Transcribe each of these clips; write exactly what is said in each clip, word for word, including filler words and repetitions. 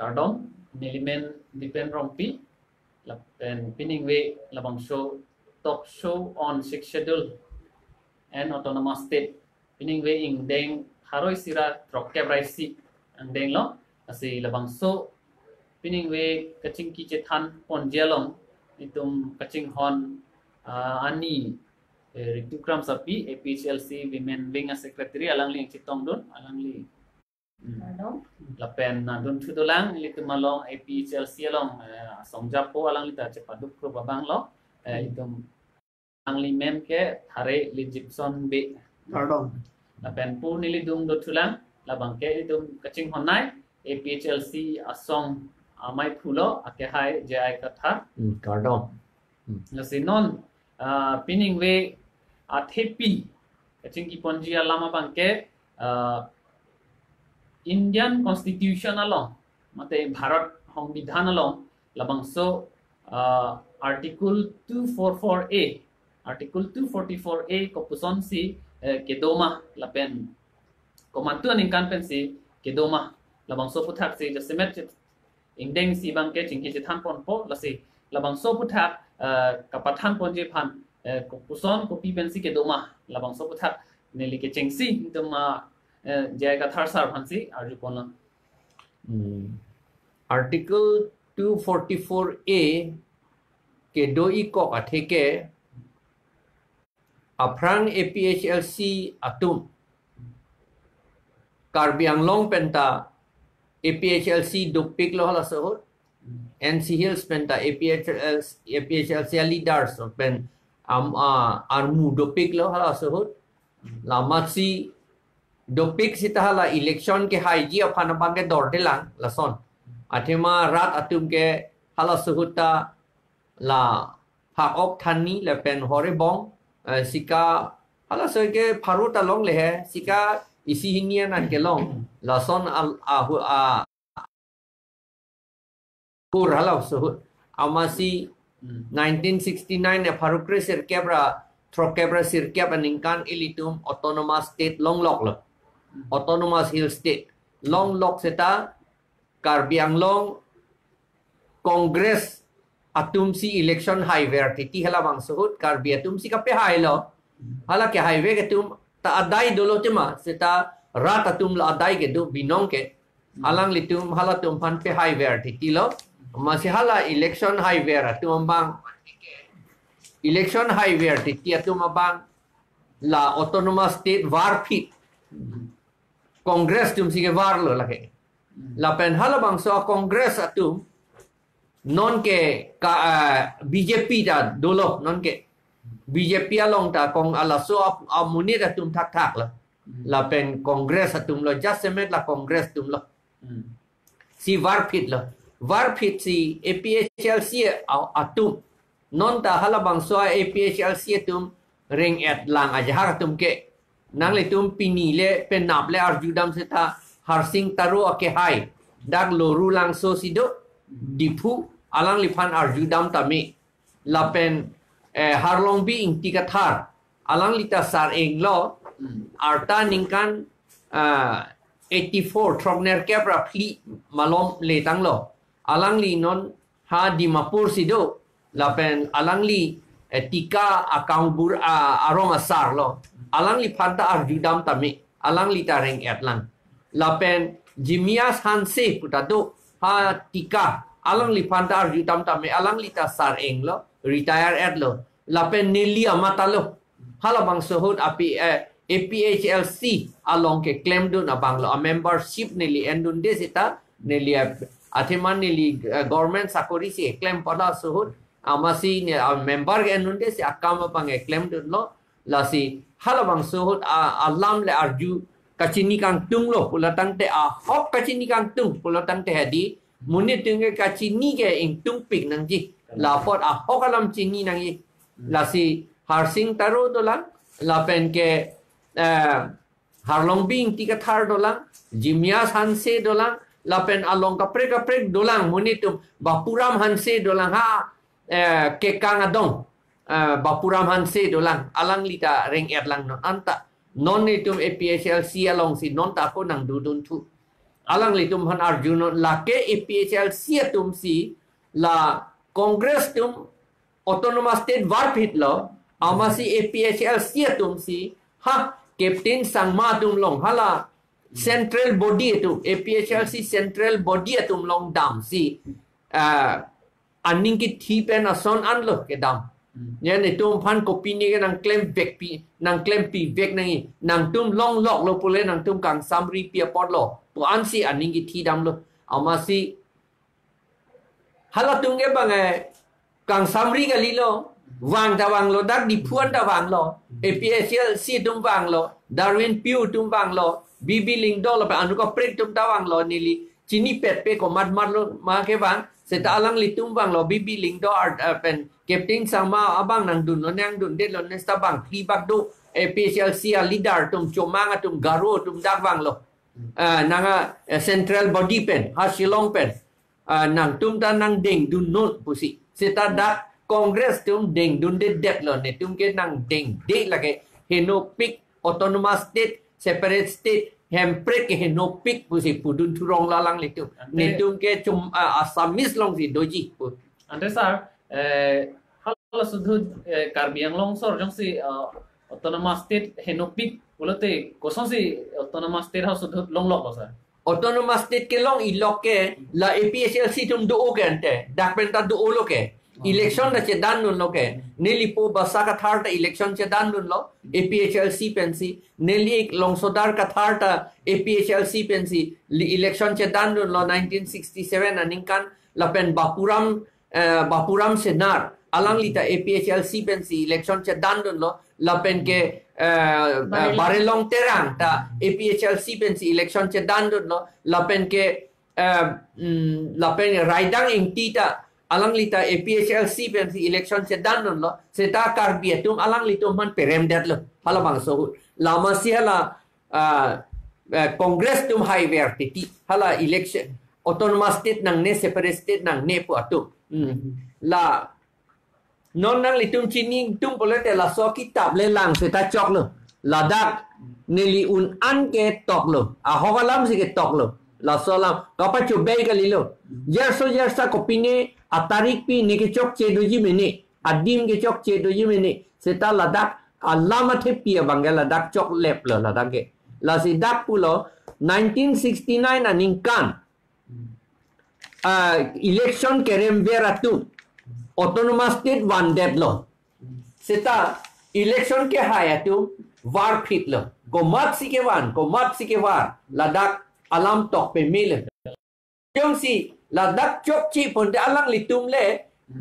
Kardom, nelimen Dipen Rongpi, lapen piningve labangso talk show on Sixth Schedule and Autonomous State. Piningve ingdeng pharo isi ra throkkep ra isi angdeng lo, lasi labangso piningve kachingki chethan ponji along itum kachinghon, ah, ani, eh, Ritu Kramsapi, A P H L C Women Wing a Secretary, alangli nangchetongdun, alangli. Hmm. Hello. Lapen, ah, dunthu dolang, ilitum along A P H L C along, eh, asong japo alangli ta chepaduk krup abang lo, eh, Hmm. itum alangli mem ke Thare Lijipson Bey. Kardom. Lapen pu neli dung dothulang, labang ke itum kachinghon nei, A P H L C asong amei phulo, akehai J I Kathar. Hmm, kardom. Hmm. Lasi non, ah, piningve athepi kachingki ponji alam abang ke, ah, Indian Constitution along, mate Bharat Songbidhan along, labangso, ah, Article two four four A, Article two forty-four A kopuson si, eh, kedoma lapen komantu aningkan pensi kedoma, labangso aputhak si jasemet chet-, ingdeng isi abang ke chingki chethan ponpo, lasi labangso aputhak, eh, kapathan ponji aphan, eh, kopuson kopi pensi kedoma, labangso aputhak neli kechengsi itum, ah, eh, J I Kathar sir aphansi arju ponlo. Hmm. Article two forty-four A kedo-ikok athe ke aphrang A P H L C atum, Karbi Anglong penta A P H L C dopiklo halaso ahut, N C Hills penta A P H L C, A P H L C leaders pen am, ah, armu dopiklo halaso ahut. La amatsi dopik seta hala election kehaiji aphan abang ke dordelang lason. Athema rat atum ke halaso ahut ta la phak-ok thanni lapen hor ebong, eh, sika halaso ke pharo ta longle he, sika isi hini anan kelong. Lason al-, ahu-, a-, kur halaso ahut. Amatsi Hmm. nineteen sixty-nine a pharo kre sirkep ra throkkep ra sirkep aningkan ilitum Autonomous State longloklo. Hmm. Autonomous Hill State longlok seta Karbi Anglong Congress atumsi election haiver titi, halabangso ahut Karbi atumsi kapehailo. Hala kehaive atum ta adai dolo tema, seta rat atum la adai kedo binong ke. Alanglitum halatum aphan pehaiver titilo. Amatsi hala election haiver atum abang, election haiver titi atum abang la Autonomous State varphit. Congress atumsi kevarlo lake. Hmm. Lapen halabangso a-Congress atum nonke ka, ah, B J P ta dolo nonke. B J P along ta kong alaso ap-, amonit atum thakthaklo. Hmm. Lapen Congress atumlo, jasemet la Congress atumlo. Hmm. Si varphitlo. Varphit si A P H L C a-, atum. Non ta halabangso a-A P H L C atum reng-et lang ajahak atum ke. Nanglitum pini le penap le arjudam seta Harsing Taro akehai dak Loru Langso si do, Diphu, alangliphan arjudam tame. Lapen, eh, Harlongbi Ingti Kathar, alangli ta sar-englo, Hmm. arta ningkan, ah, eighty-four, throknerkep ra phli malom letanglo. Alangli non ha Dimapur si do, lapen alangli, eh, Tika akang bur, ah, arong asarlo. Alangliphan ta arjudam tame, alangli ta reng-et lang. Lapen Jimias Hanse pu ta do, ha Tika, alangliphan ta arjudam tame, alangli ta sar-englo, retire etlo. Lapen neli amatalo. Halabangso ahut api, eh, A P H L C along keklemdun abanglo, a-membership neli endunde seta, neli, eh, athema neli, eh, government sakori si klem pada ahut, amatsi ne, a-member ke endunde si akam abang keklemdunlo, lasi halabangso ahut a, alam le arju kachini kangtunglo, pulo tangte ahok kachini kangtung, pulo tangte hedi, monit atum ke kachini ke ingtungpik nangji, lapot ahok alam chini nangji. Lasi Harsing Taro dolang, lapen ke, eh, Harlongbi Ingti Kathar dolang, Jimias Hanse dolang, lapen along kaprek kaprek dolang, monit atum Bapuram Hanse dolang ha, eh, Kekang adong, eh, Bapuram Hanse dolang, alangli ta reng-et lang non anta. Non itum A P H L C alongsi non ta ako nangdudunthu. Alanglitum aphan arjunon, lake A P H L C atumsi la Congress atum autonomous state varphitlo, amatsi A P H L C atumsi, ha, Captain Sangma atum along, hala central body atum, A P H L C central body atum along damsi, ah, aning kithi pen ason anlo kedam. Hmm. Ya, netum aphan kopine ke nangklem vekpi, nangklempi vek nangji, nangtum longloklo pule nangtum kangsamri pi apotlo pu ansi aning kithi damlo. Amatsi halatum ke bang, eh, kangsamri kalilo, vang ta vanglo, dak Diphu an ta vanglo, A P H L C atum vanglo, Darwin Piew atum vanglo, B B Lyngdoh lapen anut kaprek atum ta vanglo, neli chinipet pe komat matlo ma kevang, seta alanglitum vanglo, B B Lyngdoh ar-, eh, pen Captain Sangma abang nangdunlo, nangdundetlo, ne seta bang phli bak do, A P H L C aleader atum, Chomang atum, Garo atum dak vanglo. Ah, nanga, eh, central body pen, ha Shillong pen, ah, nangtum ta nangdengdunnon pusi. Seta dak Congress atum dengdundedetlo, netum ke nangdengde lake henopik, autonomous state, separate state, Hemprek ke henopik pusi pudun thurong lalang litum. Ante netum ke chum, ah, Assamese alongsi doji pu. Ante sir, eh, hala sudhut, eh, Karbi Anglong sor jongsi, eh, autonomous state henopik pulote kosonsi autonomous state ha sudhut longloklo sir? Autonomous state kelong ilok ke la A P H L C atum do-o ke ante. Dak pen ta do-olo ke. Election ta chedandunlo ke. Nelipo Basa Kathar ta election chedandunlo. A P H L C pensi. Neli Longsodar Kathar ta A P H L C pensi. Li-, election chedandunlo nineteen sixty-seven aningkan. Lapen Bapuram, eh, Bapuram Senar, alangli ta A P H L C pensi election chedandunlo, lapen ke, eh, eh, Barelong. Barelong Terang ta A P H L C pensi election chedandunlo, lapen ke, eh, mm, lapen Raidang Ingti ta alangli ta A P H L C pensi election chedandunlo, seta Karbi atum alanglitum aphan peremdetlo, halabangso ahut. Amatsi hala, ah, eh, Congress atum haiver titi, hala election, autonomous state nangne, separate state nangne pu atum. Hmm. La, non nanglitum chini atum pulote laso akitap le lang seta choklo. Ladak neli un an ke toklo. Ahok alamsi ketoklo. Laso alam kapachobei kalilo. Jerso jersa kopine atarik pi ne kechokche doji mene. Adim kechokche doji mene. Seta ladak alam athepi abang ke ladak chokleplo ladak ke. Lasi dak pulo nineteen sixty-nine aningkan, ah, election keremver atum autonomous state vandetlo. Seta election kehai atum varphitlo. Komatsi kevan, komatsi kevar, ladak alam tok pemelo. Jongsi ladak chokche ponte alanglitum le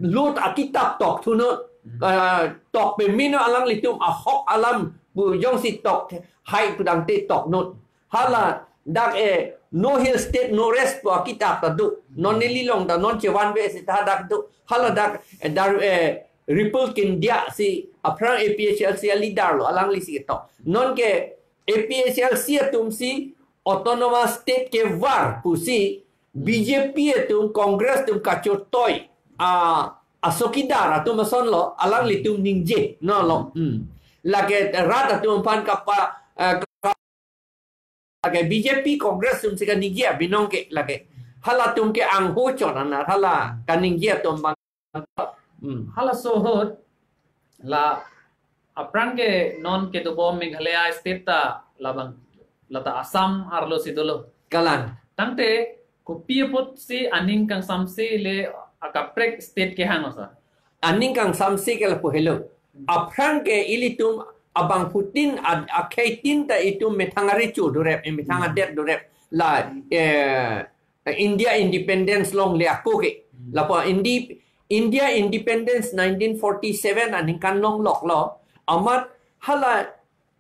lut akitap tokthunnon, ah, tok pemelo alanglitum, ahok alam pu jongsi tok hai pudangte toknon. Hala dak, eh, No Hill State No Rest pu akitap ta do. Non neli along ta non chevanve seta dak do. Hala dak, eh, dar, eh, Ripple Kindia si aphrang A P H L C aleader lo, alanglisi ketok. Non ke A P H L C atumsi autonomous state kevar pusi B J P atum, Congress atum kachotoi, ah, achowkidar atum asonlo, alanglitum ningje, no lo. Hmm. Lake rat atum aphan kapa, eh, lake B J P Congress atumsi kaningje abinong ke lake. Halatum ke angho chot anak, hala kaningje atum abang. Hmm. Halaso ahut la aphrang ke non kedobom Meghalaya state ta labang, lata Assam arlosi dolo. Kalang. Tangte kopi apotsi aning kangsamse le akaprek state kehang sir? Aning kangsamse ke lapu helo. Aphrang ke ilitum abangphutin ad-, akheitin ta itum methang arecho dorep, eh, methang adet dorep. La, eh, India independence longle ako ke. Lapu Indi-, India independence nineteen forty-seven aningkan longloklo. Amat hala,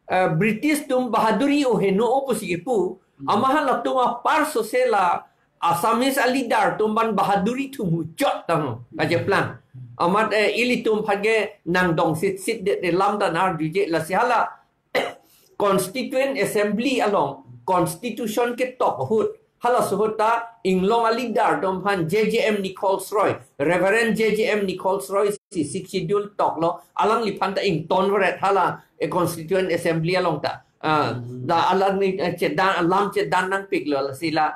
eh, British atum bahaduri o heno o pusi kepu. Amat halatum apar sose la Assamese aleader atum aphan bahaduri thumu chot tang kacheplang. Amat, eh, ilitum aphan ke nangdong sitsit det, det lam ta nang arjuje, lasi hala Constituent Assembly along constitution ketok ahut, halaso ahut ta inglong aleader atum aphan J J M Nichols Roy, Reverend J J M Nichols Roy si Sixth Schedule toklo, alangliphan ta ingtonveret hala, eh, Constituent Assembly along ta. Ah, da alangli, eh, chedan, alam chedan nangpiklo, lasi la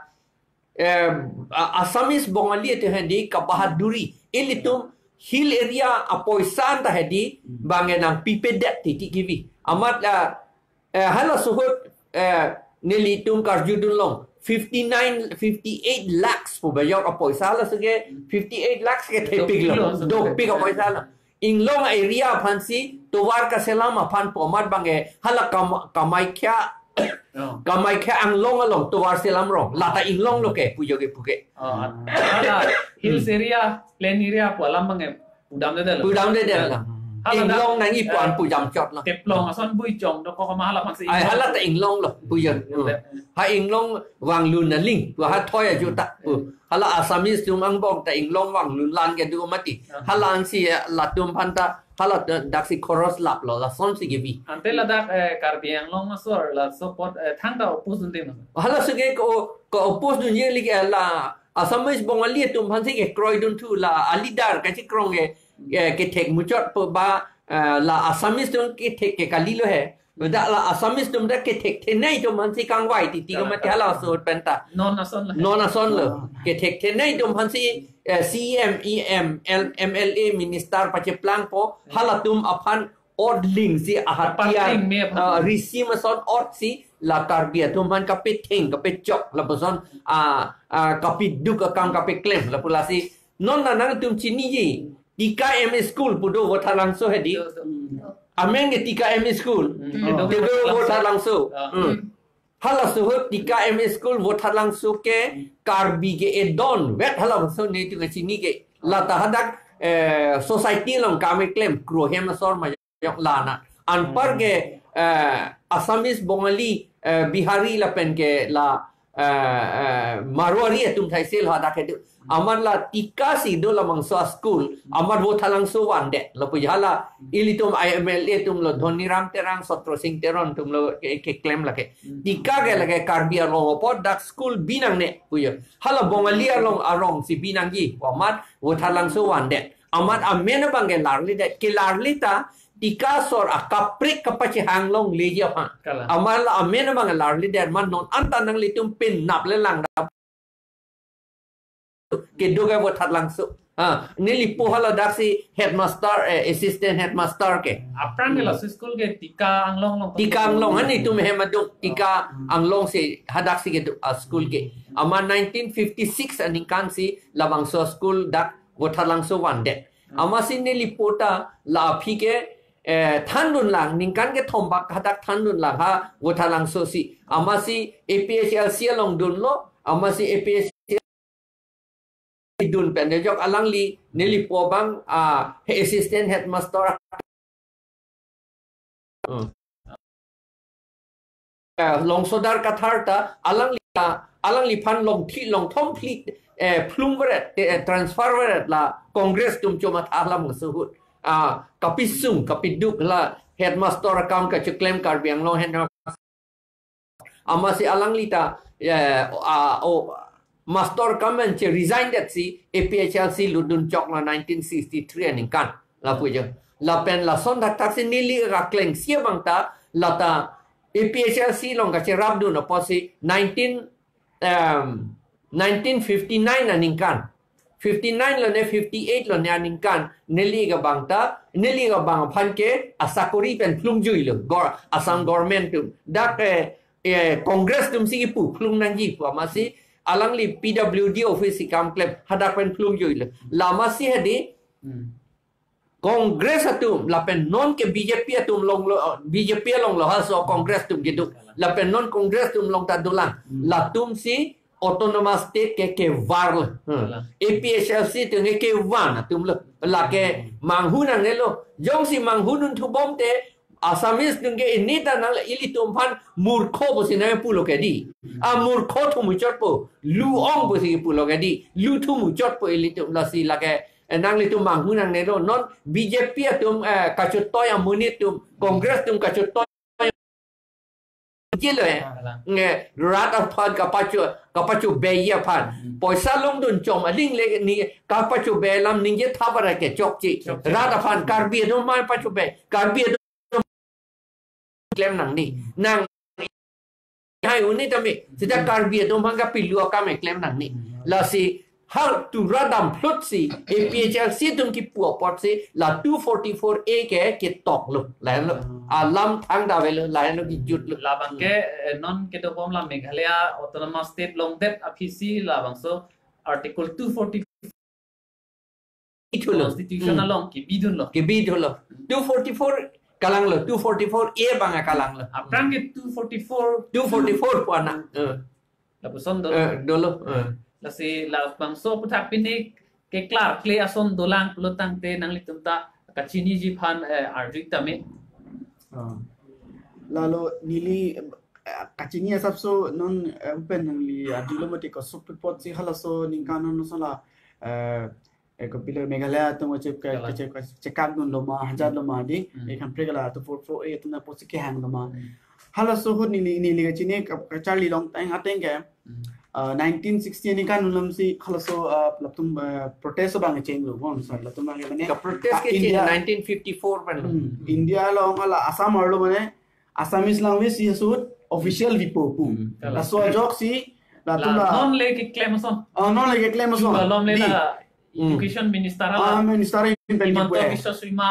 eh, a- Assamese Bongali atum hedi kabahaduri. Ilitum hill area apoisa anta hedi bang nangpipedet titi kivi. Amat la eh, halaso ahut, eh, nelitum karjudunlong fifty nine, fifty eight lakhs pu bejok apoisa, halaso ke fifty eight lakhs ke thepiklo. Dopiklo, dopik apoisa lo. Inglong area aphansi tovar kaselam aphan pu amat bang ke hala Kam- Kamakhya, Oh. Kamakhya Anglong along tovar selam rong. Lata Inglong lo ke pujo ke puke. Oh, hala hills area, plain area pu alam bang ke pudamdedetlo. Pudamdedetlo. Hala dak, Inglong nangji pu an eh, pujam chotlo. Teplong ason bui chong dokok ma hala aphansi Ai, Inglong. Hala ta Inglong lo, pujo. Hmm. Ha Inglong vanglun aling, ha thoi ajo ta. Hmm. Hala Assamese atum angbong ta Inglong vanglun lang kedo mati. Hmm. Hala ansi, eh, latum aphan ta, hala ta daksi khoros laplo, lasonsi kivi. Ante ladak, eh, Karbi Anglong asor, laso apot, eh, thangta oppose dunde ma? Halaso ke ko, ko-oppose dunji lake, eh, la Assamese Bongali atum aphansi kekroidun thu la a leader kachikrong ke, eh, kethek muchot pu ba, eh, la Assamese atum kethek ke kalilo he. Dak la Assamese atum dak kethek thenei atum aphansi kangvai titi Kalang, mati kalang. Halaso ahut penta. Non ason lo. Non ason lo. Oh. Kethek thenei atum aphansi, eh, C M, E M, L- M L A, minister pacheplangpo, halatum aphan ot lingsi ahat Kapat tiar, ling me aphan. Ah, risi mason otsi la Karbi atum aphan kapetheng, kapechok, lapuson, ah, ah, kapiduk akam kapeklem, lapu lasi. Non na nangtum chiniji, Tika M E School pu do Vothatlangso hedi. Do, do. Amen ke Tika M E School. Hmm. Tedo Vothatlangso. Ah. Hmm. Halaso ahut Tika M E School Vothatlangso ke Karbi ke edon vet halaso netum kachini ke. Lata hadak, eh, society along kam keklem kro hem asor ma yok lana. Anpar ke, eh, Assamese, Bongali, eh, Bihari lapen ke la, eh, eh, Marwari atum thaisel hadak kedo. Amat la Tika si do labangso a-school, amat Vothatlangso vandet. Lapu hala ilitum I M L A atum lo Dhoniram Terang, Satro Singh Teron atum lo ke, keklem lake. Tika ke lake Karbi Anglong apot dak school binangne pujo. Hala Bongali along arongsi binangji. Amat Vothatlangso vandet. Amat amen abang ke larlidet. Kelarli ta Tika asor akaprek kapachehang longleji aphan. Kalang. Amat la amen abang larlidet, amat non anta nanglitum pen nap le langdam. Kedo ke Vothatlangso. Ha, neli po hala daksi headmaster, eh, assistant headmaster ke. Aphrang ke laso school ke Tika Anglong along. Tika Anglong, han itum hem adung, Tika Anglong si hadak si kedo, ah, school ke. Amat nineteen fifty-six aningkan si labangso school dak Vothatlangso vandet. Amatsi neli po ta la aphi ke, eh, thandun lang, ningkan kethom bak hadak thandun lang ha Vothatlangso si. Amatsi A P H L C along dunlo, amatsi A P H L C dun pen de jok alangli, neli po abang, ah, assistant headmaster. Hmm. Eh, Longsodar Kathar ta alangli ta, alangliphan longthi, longthom phli, eh, phlum veret, eh, transfer veret la Congress atum choma tha lam suhut. Ah, kapisung, kapiduk la headmaster akam kacheklem Karbi Anglong hen. Amatsi alangli ta, eh, ah, oh, master akam an che resign det si A P H L C lutdun chok la nineteen sixty-three aningkan. Lapu jeng. Lapen lason thakthak si neli kakleng si abang ta, lata A P H L C along kacherapdun apotsi nineteen, em, nineteen fifty-nine aningkan. Fifty-nine lone fifty-eight lone aningkan. Neli kabang ta, neli kabang aphan ke asakori pen phlungjuilo. Gor-, Assam government atum. Dak, eh, eh, Congress atum si kipu, phlung nangji pu amatsi alangli P W D office si kam klem, hadak pen phlungjuilo. La amatsi hedi, Hmm. Congress atum, lapen non ke B J P atum longlo, B J P alonglo halaso Congress atum kedo. Lapen non Congress atum along ta dolang. Hmm. Latum si autonomous state ke kevar lo. Hmm. Kalang. A P H L C atum ke kevan atum lo. Lake manghu nangnelo. Jongsi manghu nun thubom te, Assamese atum ke ini ta nang ilitum aphan murkho pusi nangpulo ke di. A murkho thu muchot po, lu-ong pusi pulo ke di. Lu thu muchot po ilitum, lasi lake, eh, nanglitum manghu nangnelo. Non B J P atum, eh, kachotoi amonit atum, Congress atum kachotoi jilo, eh. Nge rat aphan kapacho, kapachobeji aphan. Hmm. Poisa longdun chom aling le ni kapachobe alam ningje thabar ke chokche. Chokche. Rat aphan Karbi atum ma pachobe. Karbi atum klem nangji. Nang hai un-e tame. Seta Karbi atum aphan kapilu akam keklem nangne. Lasi ha tura damphlut si A P H L C atum kipu apotsi la two forty-four A ke ketoklo. Lahenlo. Alam thangta avelo, lahenlo kijutlo. Labang ke, eh, non kedobom la Meghalaya Autonomous State longdet aphisi labangso Article two forty Ithulo. Constitution along kibidunlo. Kibidunlo. Two forty-four kalanglo, two forty-four A abang kalanglo. Aphrang ke two forty-four. Two forty-four pu anak. Eh. Lapuson do. Eh, dolo. Eh. Lasi labangso aphuthak pini keklarkle ason dolang pulo tangte nanglitum ta kachiniji aphan, eh, arju tame. Ah. Lalo neli, eh, kachini asapso non, eh, pen nangli arjulo mati kosok pipot si halaso ningkan non so la, eh, eh, kopilo Meghalaya atum chep ka, Kalang. Chep ka, chekak dunlo ma, hajatlo ma di, Hmm. eh, Hemprek la two forty-four A atum apotsi kehanglo ma. Hmm. Halaso ahut neli, neli kachini ka, kacharli longtang ateng ke, Hmm. ah, nineteen sixty ningkan alam si halaso, ah, latum, ah, protest abang chenglo, bon, sir, latum abang mane, Ka protest ah, ke India, cheng nineteen fifty-four pen lo. Hmm. India along hala Assam arlo mane, Assamese language si ahut official pipo pu. Hmm. Laso ajoksi, latum La la, non le keklem ason. Oh, non le keklem ason. Chuba alom le Di. La Hmm. Education Minister Ah, hala Minister pen Himanta kipu eh. Biswa Sarma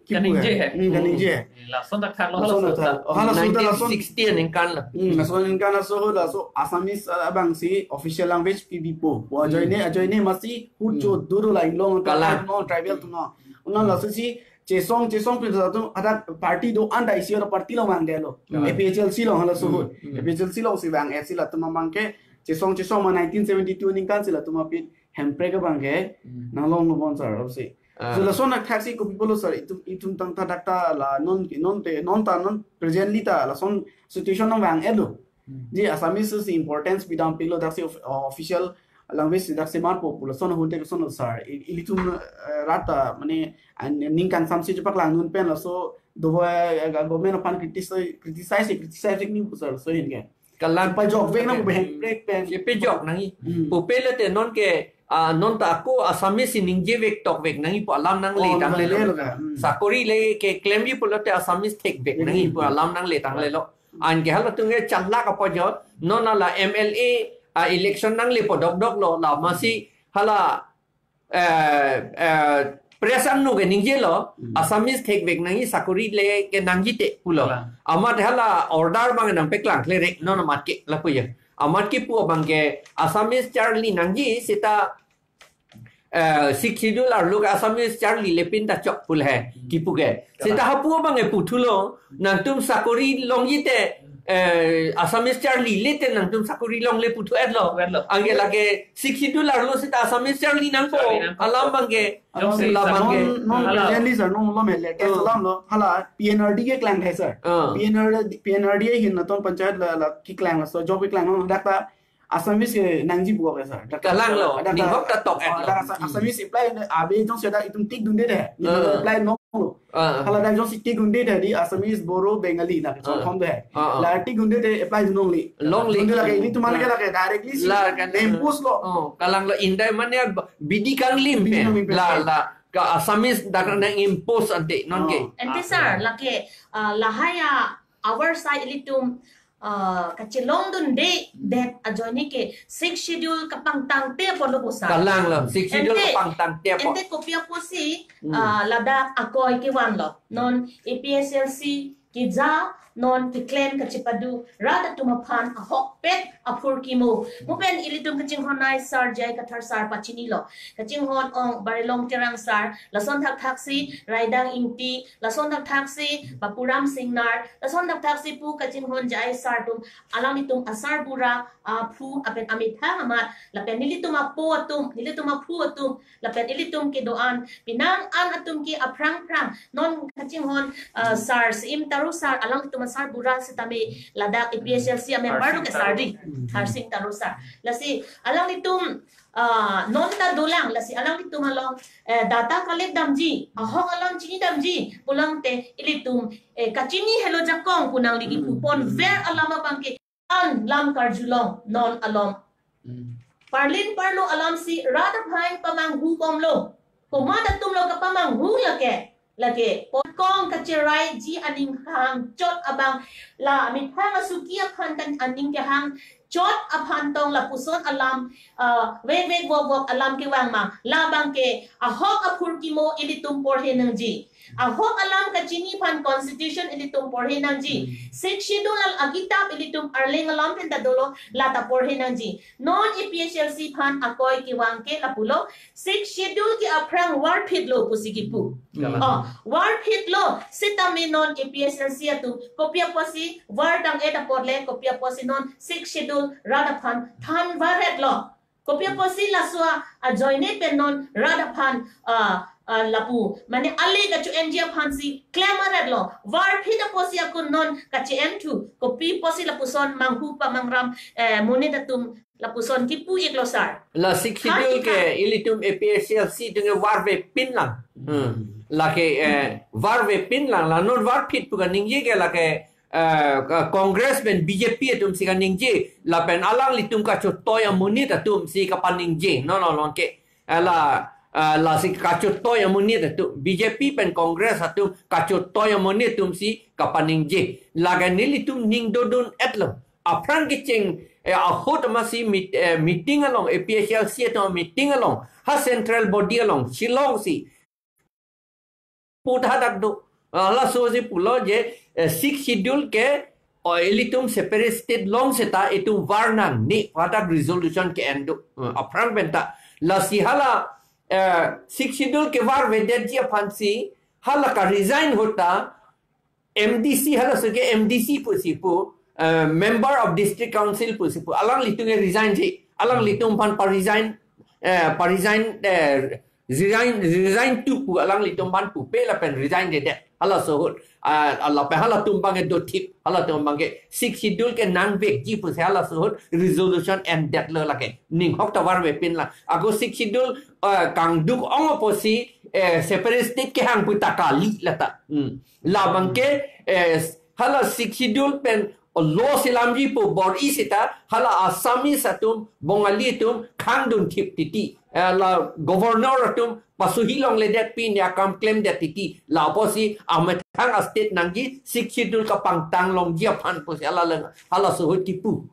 Kipu kaningje eh. hai. Hmm, kaningje. Lason thakthak lo Lason halaso thakthak. Oh, halaso ta lason. Nineteen sixty aningkan lo. Hmm, lason aningkan laso, laso Assamese, ah, abang si official language pipo. Wa Hmm. ajoine, ajoine masi ahut Hmm. cho duru lain long Kalang. Tribe no, tribal atum no. Una laso si chesong, chesong pin satu ada party do-an ta isi ada party along vangdetlo. Hmm. A P H L C along halaso ahut. Hmm. A P H L C along si vang-et si latum abang ke chesong, chesong ma nineteen seventy-two ningkan si latum aphi Hemprek abang ke Hmm. nanglonglo bon sir, si. Ah. So lason athak si kopi pulo sir, itum, itum tangte dak ta la non, non te, non ta non presently ta lason situation nangvang-et lo. Hmm. Di Assamese si importance pidam pilo dak si of-, official language dak si mar po pulo son ahut te son sir. I-, ilitum, eh, rat ta mane an-, ningkan samsi chepaklang dun pen laso do, eh, government aphan criticize, criticize, criticize ni pu sir, so ahin ke. Kalang. Pajokvek nang pu Hemprek pen. Ye pajok nangji. Hmm. Pupe le te non ke, ah, non ta ako Assamese si ningjevek tokvek nangji pu alam nangle Oh, tang nangle lelo. Lo ka. Hmm. Sakori le keklemji pulote Assamese thekvek Hmm. nangji pu alam nangle tang lelo. Anke halatum ke chalak apot jo, non hala M L A, ah, election nangle po dokdok lo, la masi hala eh, eh, press angno ke ningjelo, Hmm. Assamese thekvek nangji sakori le ke nangji te pulo. Kalang. Amat hala order abang nangpeklang klerek non amat ke lapu ya. Amat kipu abang ke Assamese charli nangji seta, eh, Sixth Schedule arlo ke Assamese charli le pin ta chok pu le he, Hmm. kipu ke. Seta Kalang. Hapu abang ke puthulo, nangtum sakori longji te, eh, Assamese charli le te nangtum sakori longle puthu-et lo. Puthu-et lo. Anke lake Sixth Schedule arlo seta Assamese charli nangpo. Charli nangpo. Alam abang ke. Jongsi labang ke. Non, non Hala. Presently sir, non lo mele. Kes Oh. Alam lo. Hala P N R D keklang hai sir. Oh. P N R D, P N R D ahin naton panchayat la, la keklang laso job keklang non dak ta Assamese ke nangji pu ke sir. Dak ta Kalang lo. Dak ta Ninghok ta tok-et Oh, lo. Dak Asa-, Assamese apply na abe jongsi dak itum tik dunde de. Itum Oh. Apply non lo. Ah. Hala dak jongsi tik dunde de di Assamese, Bodo, Bengali na ke Ah. Chongkhom de. Ah, ah. La tik dunde de apply dunong li. Longle. Dunde lake ilitum mane ke lake directly si La kan. Impose lo. Oh, kalang lo indai mane bidi kanglim Bidi pe. Kanglim pe. La, la. Ka Assamese dak nang impose ante non ke. Oh. Ante sir, lake, ah, lahai a our side ilitum, ah, kachelong dunde det ajoine ke Sixth Schedule kapangtang te apotlo bo sir. Kalang lo, Sixth Schedule Ante, kapangtang te apot. Ante kopi apotsi, Hmm. ah, ladak akoi kevan lo. Non A P H L C keja, non keklem kachepadu rat atum aphan ahokpet aphurkimo. Mo pen ilitum kachinghon ai sir J I Kathar sir pachini lo. Kachinghon ong Barilong Terang sir, lason thakthak si Raidang Ingti, lason thakthak si Bapuram Singnar, lason thakthak si pu kachinghon J I sir atum, alanglitum asarbura, aphu apen amethang amat, lapen nelitum apo atum, nelitum aphu atum, lapen ilitum kedo-an, pinang an atum ke aphrang phrang, non kachinghon, ah, sir, Sir Im Taro sir, alanglitum asarbura sitame ladak A P H L C a member do ke sir di, Harsing Taro sir. Lasi alanglitum, ah, non ta dolang, lasi alanglitum along, eh, data collect damji, ahok alam chini damji, pulang te ilitum, eh, kachini helo jakong pu nangli kipu pon ver alam abang ke an lam karjulong non alom. Hmm. Parlin parlo alam si rat aphai pamanghu bomlo. Komat atum lo kapamanghu lake. Lake, pon kong kacheraiji aning hangchot abang, la amethang asuki aphan kan aning kehangchot aphan tong lapuson alam, ah, vekvek vokvok alam kevang ma, labang ke ahok aphurkimo ilitum porhe nangji. Ahok alam kachini aphan constitution ilitum porhe nangji. Hmm. Sixth Schedule al akitap ilitum Arleng along pen ta dolo, lata porhe nangji. Non A P H L C aphan akoi kevang ke lapulo, Sixth Schedule ke aphrang varphitlo pusi kipu. Kalang. Oh, varphitlo, sitame non A P H L C atum kopi apotsi vardang-et apot le, kopi apotsi non Sixth Schedule rat aphan thanvarretlo. Kopi apotsi laso ajoine pen non rat aphan, ah, ah, lapu, mane ale kacho-enji aphansi klemretlo. Varphit apotsi ako non kache-enthu. Kopi apotsi lapuson manghu pamangram, eh, monit atum lapuson kipu-iklo sir. La Sixth Schedule ke ilitum A P H L C atum ke varvepinlang. Hmm. Lake, eh, varvepinlang. La non varphit pu kaningje ke lake, eh, Congress pen B J P atumsi kaningje. Lapen alanglitum kachotoi amonit atumsi kapaningje. Non non non ke. Ala, ah, lasi kachotoi amonit atum. B J P pen Congress atum kachotoi amonit atumsi kapaningje. Lake nelitum ning dodun-etlo. Aphrang kecheng, eh, ahut amatsi meet-, eh, meeting along, A P H L C atum meeting along, ha central body along, Shillong si pu hadak do. Ah, lasosi pulo je, eh, Sixth Schedule ke, oh, ilitum separate state long seta itum var nangne pu hadak resolution ke-en do. Eh, aphrang penta. Lasi hala, eh, Sixth Schedule kevarvedetji aphansi, hala karesign ahut ta, M D C, halaso ke M D C pusi pu, eh, Member of District Council pusi pu, alanglitum ke resign si, alanglitum aphan paresign, eh, paresign, eh, resign, resignthu pu alanglitum aphan pupe lapen resign dedet. Halaso ahut, ah, lapen halatum abang ke dothip, halatum abang ke Sixth Schedule ke nangvekji pusi halaso ahut resolution endetlo lake. Ning ahok ta varvepinlang. Ako Sixth Schedule, eh, kangduk-ong apotsi, eh, separate state kehang pu ta kali lata. Hmm. Labang ke, eh, hala Sixth Schedule pen law selamji pu bor-i seta, hala Assamese atum, Bongali atum, khangdunthip titi. Eh, la governor atum, pasuhi longledetpi ne akam klemdet titi. La apotsi amethang a-state nangji, Sixth Schedule kapangtang longji aphan pusi hala leng, halaso ahut kipu.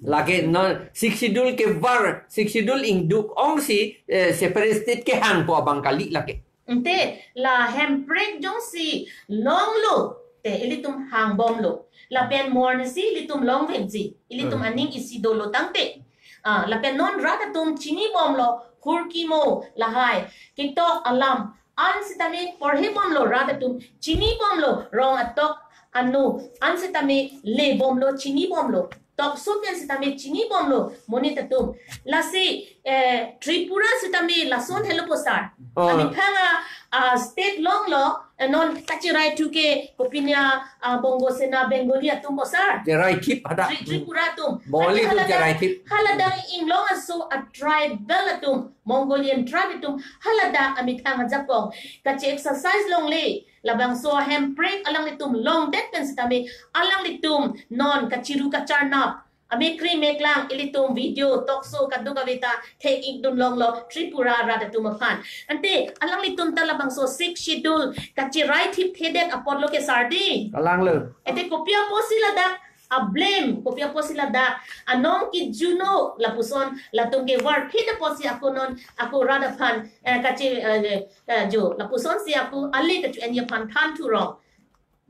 Lake non Sixth Schedule kevar, Sixth Schedule ingduk-ongsi, eh, separate state kehang pu abang kali lake. Ante, la hemprek jongsi longlo, te ilitum hangbomlo. Lapen mornisi ilitum longvekji, ilitum Hmm. aning isi dolo tangte. Ah, lapen non rat atum chinibomlo, phurkimo, lahai, ketok alam, an sitame porhebomlo rat atum, chinibomlo, rong atok, ano, an sitame lebomlo, chinibomlo. Tokso pen sitame chinibomlo, monit atum. Lasi, eh, Tripura sitame lason helo po sir. Oh. Amethang a, ah, state longlo, eh, non kacheraithu ke kopine, ah, Bongo Sena Bengali atum po sir. Cheraithip hadak. Tri-, Tripura atum. Bongali atum cheraithip. Haladak inglong aso a-tribal atum, Mongolian tribe atum, haladak amethang ajakong kache-exercise longle. Labangso hemprek alanglitum longdet pen sitame, alanglitum non kachiru kacharnap, amekri meklang ilitum video, talk show kadokave ta thek-ikdun longlo Tripura arat atum aphan. Ante alanglitum ta labangso Sixth Schedule kacheraithipthedet apotlo ke sir di. Kalanglo. Ante kopi apotsi ladak a-blame, kopi apotsi ladak anong kijuno lapuson, latum kevarphit apotsi ako non ako rat aphan, eh, kache, eh, eh, jo, lapusonsi ako ale kacho-enji aphan thanthurong.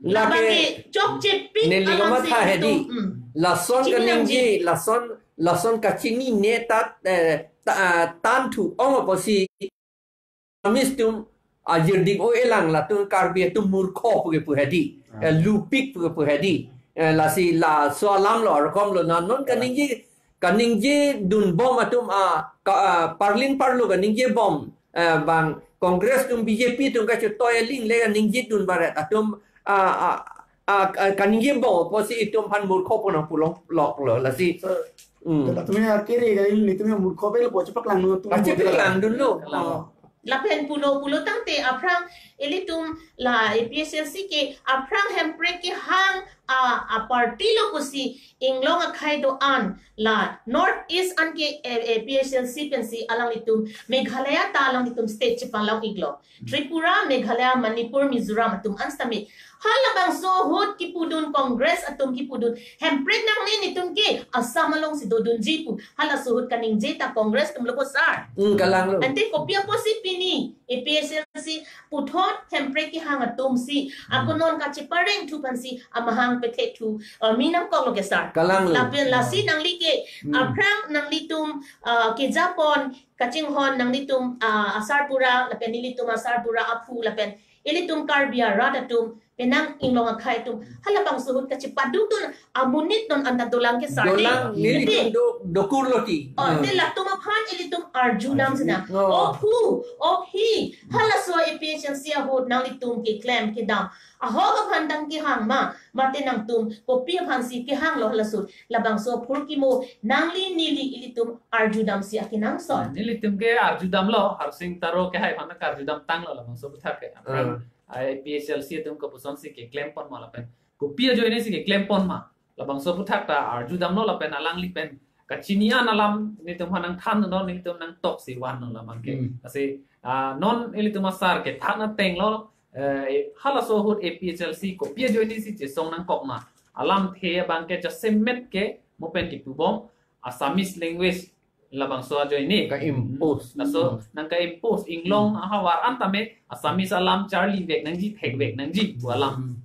Lake labang ke chokchepik neli alam kamatha si hedi. Ilitum, hmm. Lason chini kaningje, nangji. Lason, lason kachinine tat, eh, ta-, ah, tanthu-ong apotsi Assamese atum ajirdik o-elang, latum Karbi atum murkho pu kepu hedi. Ah. Eh, lupik pu kepu hedi. Eh, lasi laso alamlo, arokomlo, na non kaningje, kaningjedunbom atum, ah, ka, ah, parlin parlo kaningjebom, eh, bang Congress atum B J P atum kachotoi aling le kaningjedun baret atum, ah, ah, ah, ah, kaningjebom apotsi itum aphan murkho pu nangpulong loklo, lasi. Sir, hmm. Latum ya kere kali, latum ya murkho pe lo po chepaklangdun atum. Kachepaklangdunlo. Kalang. Oh. Lapen pulo pulo tangte aphrang ilitum la A P H L C ke aphrang hemprek kehang a, a party lo pusi inglong akhei do-an la North East anke, eh, eh, A P H L C pensi alanglitum Meghalaya ta alanglitum state chepalong iklo. Tripura, Meghalaya, Manipur, Mizoram atum an sitame halabangso ahut kipudun Congress atum kipudun Hemprek nangne netum ke Assam alongsi dodunji pu halaso ahut kaningje ta Congress atum lo ko sir. Hmm, kalang lo. Ante kopi apotsi pini A P H L C puthot Hemprek kehang atumsi ako non kachepareng thu aphansi amahang pethe thu, uh, mi nangkok lo ke sir. Kalang lo. Lapen lasi nangli ke, hmm, aphrang nanglitum, uh, kejapon kachinghon nanglitum, uh, asar pura lapen nelitum asar pura aphu lapen ilitum Karbi arat atum penang inglong akhei atum halabangso ahut kachepadukdun amonit non anta dolang ke sir. Dolang, nelitum Ante do, dokur lo ti. Oh, ante latum aphan ilitum arjudam sina. Oh. O phu, o phi, halaso A P H L C ahut nanglitum keklem kedam ahok aphan dang kehang ma, mate nangtum kopi aphansi kehang lo halaso ahut, labangso aphurkimo nangli neli ilitum arjudamsi akenangsot. Nelitum ke arjudam lo, Harsing Taro kehai aphan ke arjudam tanglo labangso aputhak ke. Aphrang A P H L C atum kopusonsi keklem pon ma lapen kopi ajoinesi keklem pon ma, labangso aputhak ta arjudam lo lapen alangli pen kachini an alam nelitum aphan nangthan lo, nelitum nangtoksi van lo labang ke. Hmm. Lasi, ah, non ilitum asar kethan ateng lo, eh, halaso ahut A P H L C kopi ajoinesi chesong nangkok ma, alamthe abang ke jasemet ke mo pen kipubom Assamese language labangso ajoine. Ka-impose. Laso nangka-impose inglong ahavar an tame Assamese alam charli vek nangji, thek vek nangji pu alam.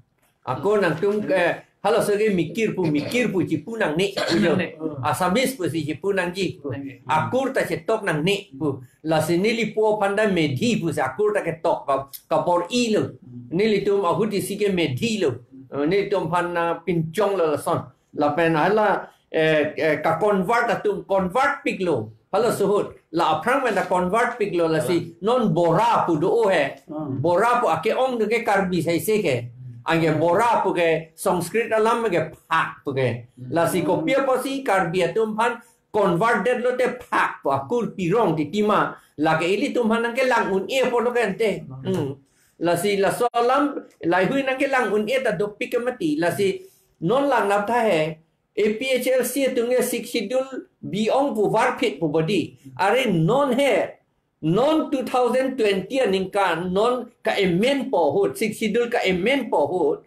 Ako nangtum, eh, halaso ke mikir pu, mikir pu chipu nangne. Nangne. Assamese pusi chipu nangji pu. Nangne. Akur ta chetok nangne pu. Lasi neli po aphan ta Methi pusi akur ta ketok ka, kabor-i lo. Nelitum ahut isi ke Methi lo. Eh, nelitum aphan na pinchong lo lason. Lapen hala, eh, eh, ka-convert atum convert piklo. Halaso ahut la aphrang pen ta convert piklo lasi non Bora pu do-o he. Hmm. Bora pu ake-ong do ke Karbi saise ke. Anke Bora pu ke Sanskrit alam ke phak pu ke. Lasi kopi apotsi Karbi atum aphan convert det lote phak pu akur pirong titi ma. Lake ilitum aphan nangkelang un-e apotlo ke ante. Hmm. Lasi laso alam laheihui nangkelang un-e ta dopik ke mati. Lasi non lang nap tha he. A P H L C atum ke Sixth Schedule bi-ong pu varphit pu bodi. Are non he, non two thousand twenty aningkan, non ka-amend po ahut, Sixth Schedule ka-amend po ahut.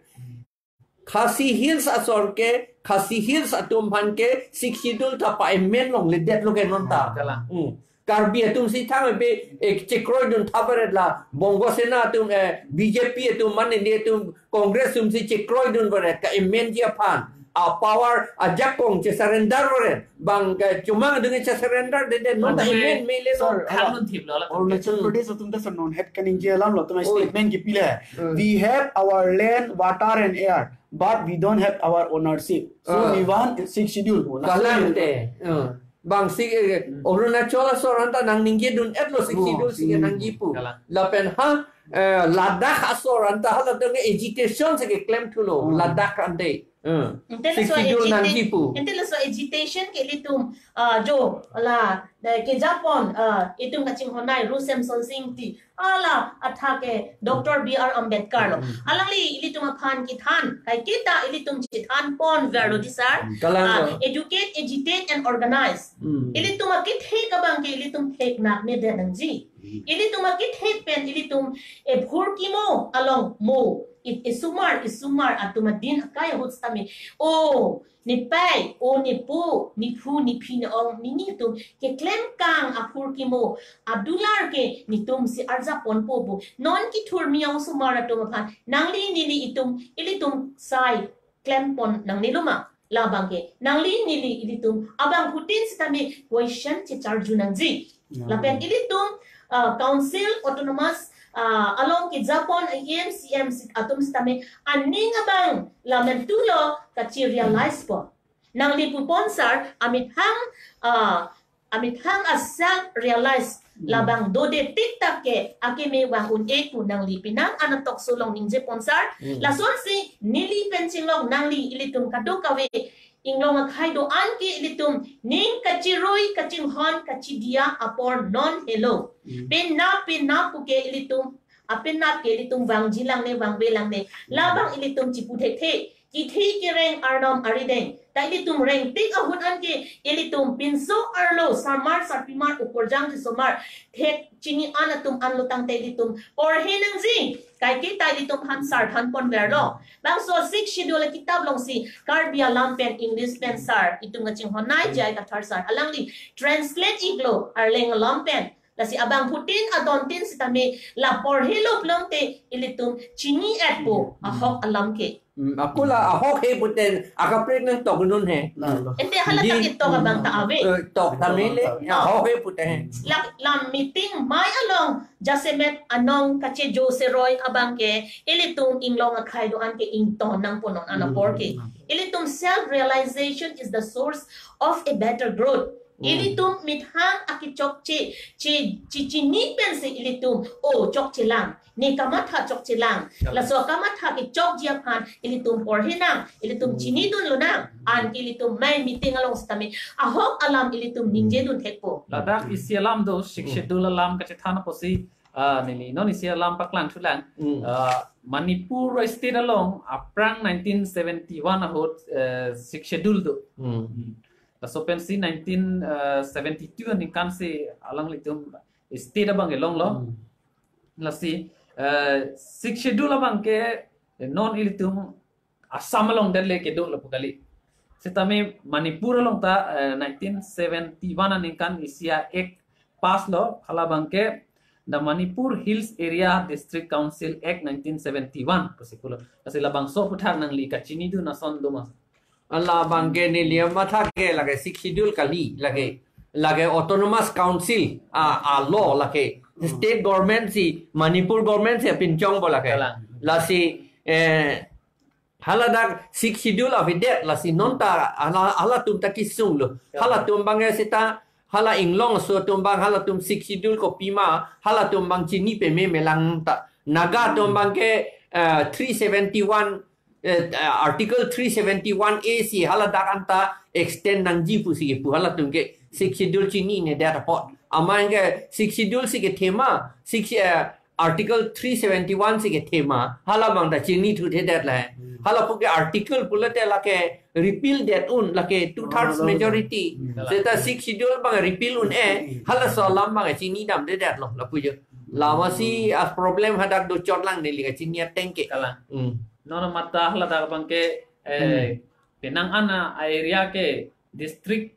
Khasi Hills asor ke, Khasi Hills atum aphan ke Sixth Schedule ta pa-amend longledet lo ke non ta. Kalang. Hmm. Karbi atum si thang pe, eh, chekroidun tha varet la, Bongo Sena atum, eh, B J P atum, man India atum, Congress atum si chekroidun varet, ka-amend ji aphan. A-power ajakong che-surrender varet. Bang ke chomang atum che-surrender det det, non ta Ante amend mele lo. Sir, Than lun thip lo la. Arunachal Pradesh atum ta sir non het kaningje alam lo, atum Oi. Statement kipile. Hmm. We have our land, water and air, but we don't have our ownership. So Ah. we want Sixth Schedule. Kalang te. Uh. Bang si, eh, Arunachal asor anta nangningjedun-et lo Sixth Schedule si ke nangji pu. Kalang. Lapen ha, eh, Ladakh asor anta halatum ke agitation si keklem thulo. Hmm. Ladakh ante. Uh. Ante Sixth laso Schedule agita- nangji pu. Ante laso agitation ke ilitum, ah, jo, la, eh, kejapon, ah, itum kachinghon nai Ru Semsonsing Ingti. Hala athak ke Doctor B R Ambedkar lo. Alangli ilitum aphan kethan, kaiketa ilitum chethan pon verlo di sir. Kalang Ah, lo. educate, agitate and organize. Hmm. Ilitum akethek abang ke ilitum thek nangnedet nangji. Ilitum akethek pen ilitum ephurkimo along mo. It isomar, isomar atum adin akai ahut sitame. O, nepei, o nepo, nephu, nephi, ne-ong, nini atum keklem kang aphurkimo adular ke netum si arjap ponpo pu. Non kethurmi osomar atum aphan nangli neli itum, ilitum sai klem pon nangnelo ma. Labang ke nangli neli ilitum abangphutin sitame question checharju nangji. Lapen ilitum, ah, council autonomous, ah, along kejapon A M C M si atum sitame aning abang lamentu lo kachi-realize po. Nangli pupon sir, amethang, ah, amethang asak realize labang dode tik tak ke akeme vang un-e pu nangli penang ana talk show along ningje pon sir. Lasonsi neli pen chinglok nangli ilitum kadokave inglong akhei do-an ke ilitum ning kachirui kachinghon kachidiya apor non helo. Penap penap pu ke ilitum, apenap ke ilitum vangji langne vangve langne. Labang ilitum chipu thekthe. Kithi kireng arnam arideng. Ta ilitum rengtik ahut anke ilitum pinso arlo samar sarpimar ukorjang kesomar thek chini an atum anlo tangte ilitum porhe nangji. Kaike ta ilitum aphan sar thanponverlo. Bangso Sixth Schedule akitap alongsi Karbi alam pen English pen sar itum kachinghon nai J I Kathar sar alangli translate iklo Arleng alam pen. Lasi abangphutin adontin sitame la porhelo pulote ilitum chini-etpo ahok alam ke. Hmm, ako la ahok he pute akaprek nangtoknun he. Ante hala Di- tak itok abang ta ave. Eh, tok tame le, ahok he pute he. La, la meeting mai along jasemet anong kachejo seroi abang ke ilitum inglong akhei do-an ke ington nangponon an apor ke. Ilitum self realization is the source of a better growth. Ilitum methang akechokche, che, che, chini pensi ilitum, o chokchelang, ne kamatha chokchelang. Laso kamatha kechokji aphan ilitum porhe nang, ilitum chinidunlonang, anke ilitum mai meeting along sitame ahok alam ilitum ningjedun thekpo. Ladak isi alam do, Sixth Schedule alam kachethan apotsi, ah, neli non isi alam paklang thulang. Hmm. Ah, Manipur state along aphrang nineteen seventy-one ahut, eh, Sixth Schedule do. Hmm. Laso pensi nineteen seventy-two aningkan si alanglitum state abang kelonglo. Hmm. Lasi, eh, Sixth Schedule abang ke non ilitum Assam along det le kedo lapu kali. Sitame Manipur along ta, eh, nineteen seventy-one aningkan isi a-act pass lo, hala abang ke the Manipur Hills Area District Council Act nineteen seventy-one pusi pulo. Lasi labangso aputhak nangli kachinidun ason do ma? Ala abang ke neli amatha ke lake Sixth Schedule kali, lake, lake Autonomous Council a, a law lake. Hmm. State government si, Manipur government si apinchongpo lake. Kalang. Lasi, eh, haladak Sixth Schedule avedet, lasi non ta hala, halatum ta kesunglo. Kalang. Halatum abang ke seta, hala inglong aso atum abang halatum Sixth Schedule kopima, halatum abang chini pememelang ta. Naga atum abang ke, eh, three seventy-one, eh, Article three seventy-one A si haladak anta extend nangji pusi kepu halatum ke Sixth Schedule chininedet apot. Amat ke Sixth Schedule si kethema, Sixth, eh, Article three seventy-one si kethema, hala abang ta chinithuthedet le. Hmm. Hala pu ke article pulote lake repeal det un, lake two thirds majority. Hmm. Seta Sixth Schedule abang repeal un-e, halaso alam abang chinidamdedetlo, lapu jo. Lamasi a problem hadak dochotlang neli kachini ateng ke. Kalang. Hmm. Non amat ta haladak abang ke, eh, penang an a-area ke district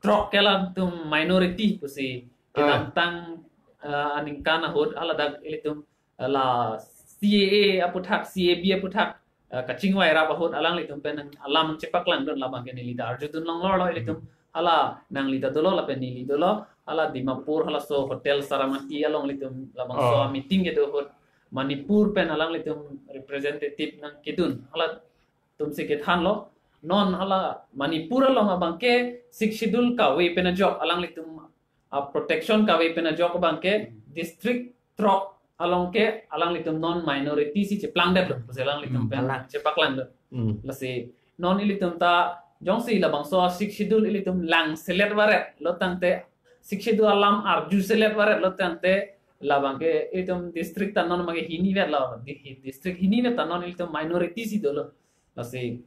throk ke alangtum minority pusi, ah, kedamtang, eh, aningkan ahut haladak ilitum, eh, la C A A aputhak, C A B aputhak, eh, kachingvai rap ahut alanglitum pen alam chepaklangdun labang ke neli ta arjudun longlorlo ilitum. Hala nangli ta dolo lapen neli dolo, hala Dimapur halaso Hotel Saramati along ilitum labangso, oh, meeting kedo ahut Manipur pen alanglitum representative nangkedun. Halatum si kethanlo. Non hala Manipur along abang ke Sixth Schedule kave pen ajok alanglitum, ah, protection kave pen ajok abang ke district throk along ke alanglitum non minority si cheplangdetlo. Pusi alanglitum, hmm, pen kalang, chepaklangdun. Hmm. Lasi non ilitum ta jongsi labangso Sixth Schedule ilitum langselet varetlo tangte, Sixth Schedule alam arjuselet varetlo tangte, labang ke ilitum district ta non abang ke hinivetlo, di-, district hinivet ta non ilitum minority si dolo. Lasi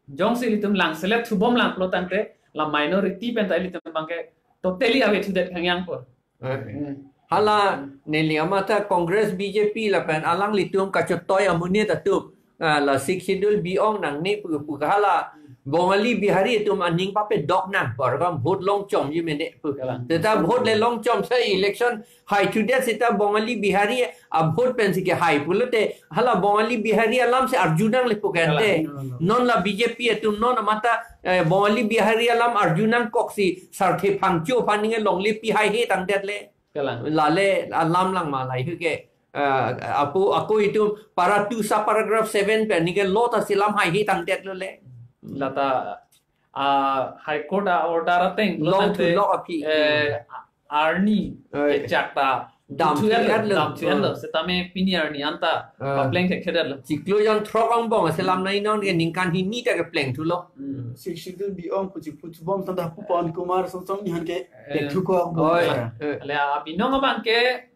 jongsi ilitum langselet thubomlanglo tangte, la minority pen ta ilitum abang ke totally avethudet khangyangpo. Eh. Hmm. Hala neli amatha Congress, B J P lapen alanglitum kachotoi amonit atum, ah, la Sixth Schedule bi-ong nangne pu, pu hala Bongali Bihari atum aning pape dok nang, por kam vote longchomji mene pu. Kalang. Seta vote le longchom sa election haithudet seta Bongali Bihari a vote pensi kehai pulote hala Bongali Bihari alam si arjunangle pu ke ante. Kalang. Non la B J P atum non amatha, eh, Bongali Bihari alam arjunangkoksi Sarthe Phangcho aphan ningke longle pi haihe tangdetle. Kalang. Lale alam lang ma lahei ke, eh, apo ako itum para two sub paragraph seven pen ningke law ta si lam haihe tangdetlo le. Lata, ah, High Court a order ateng lo tangte, longthulok aphi, eh, arni, eh, kechak ta damthu-etlo, damthu-etlo, damthu-etlo. Hmm. Setame pini arni anta, ah, papleng thekthedetlo. Chiklo jon throk angbong selam nai non ke ningkan hini ta keplengthulo. Hmm. Sixth Schedule bi-ong pu chiphu chubom tangte hapu Pawan Kumar Songchong nihan ke, eh, plengthuko angbong. Oi. Eh. Ale abinong abang ke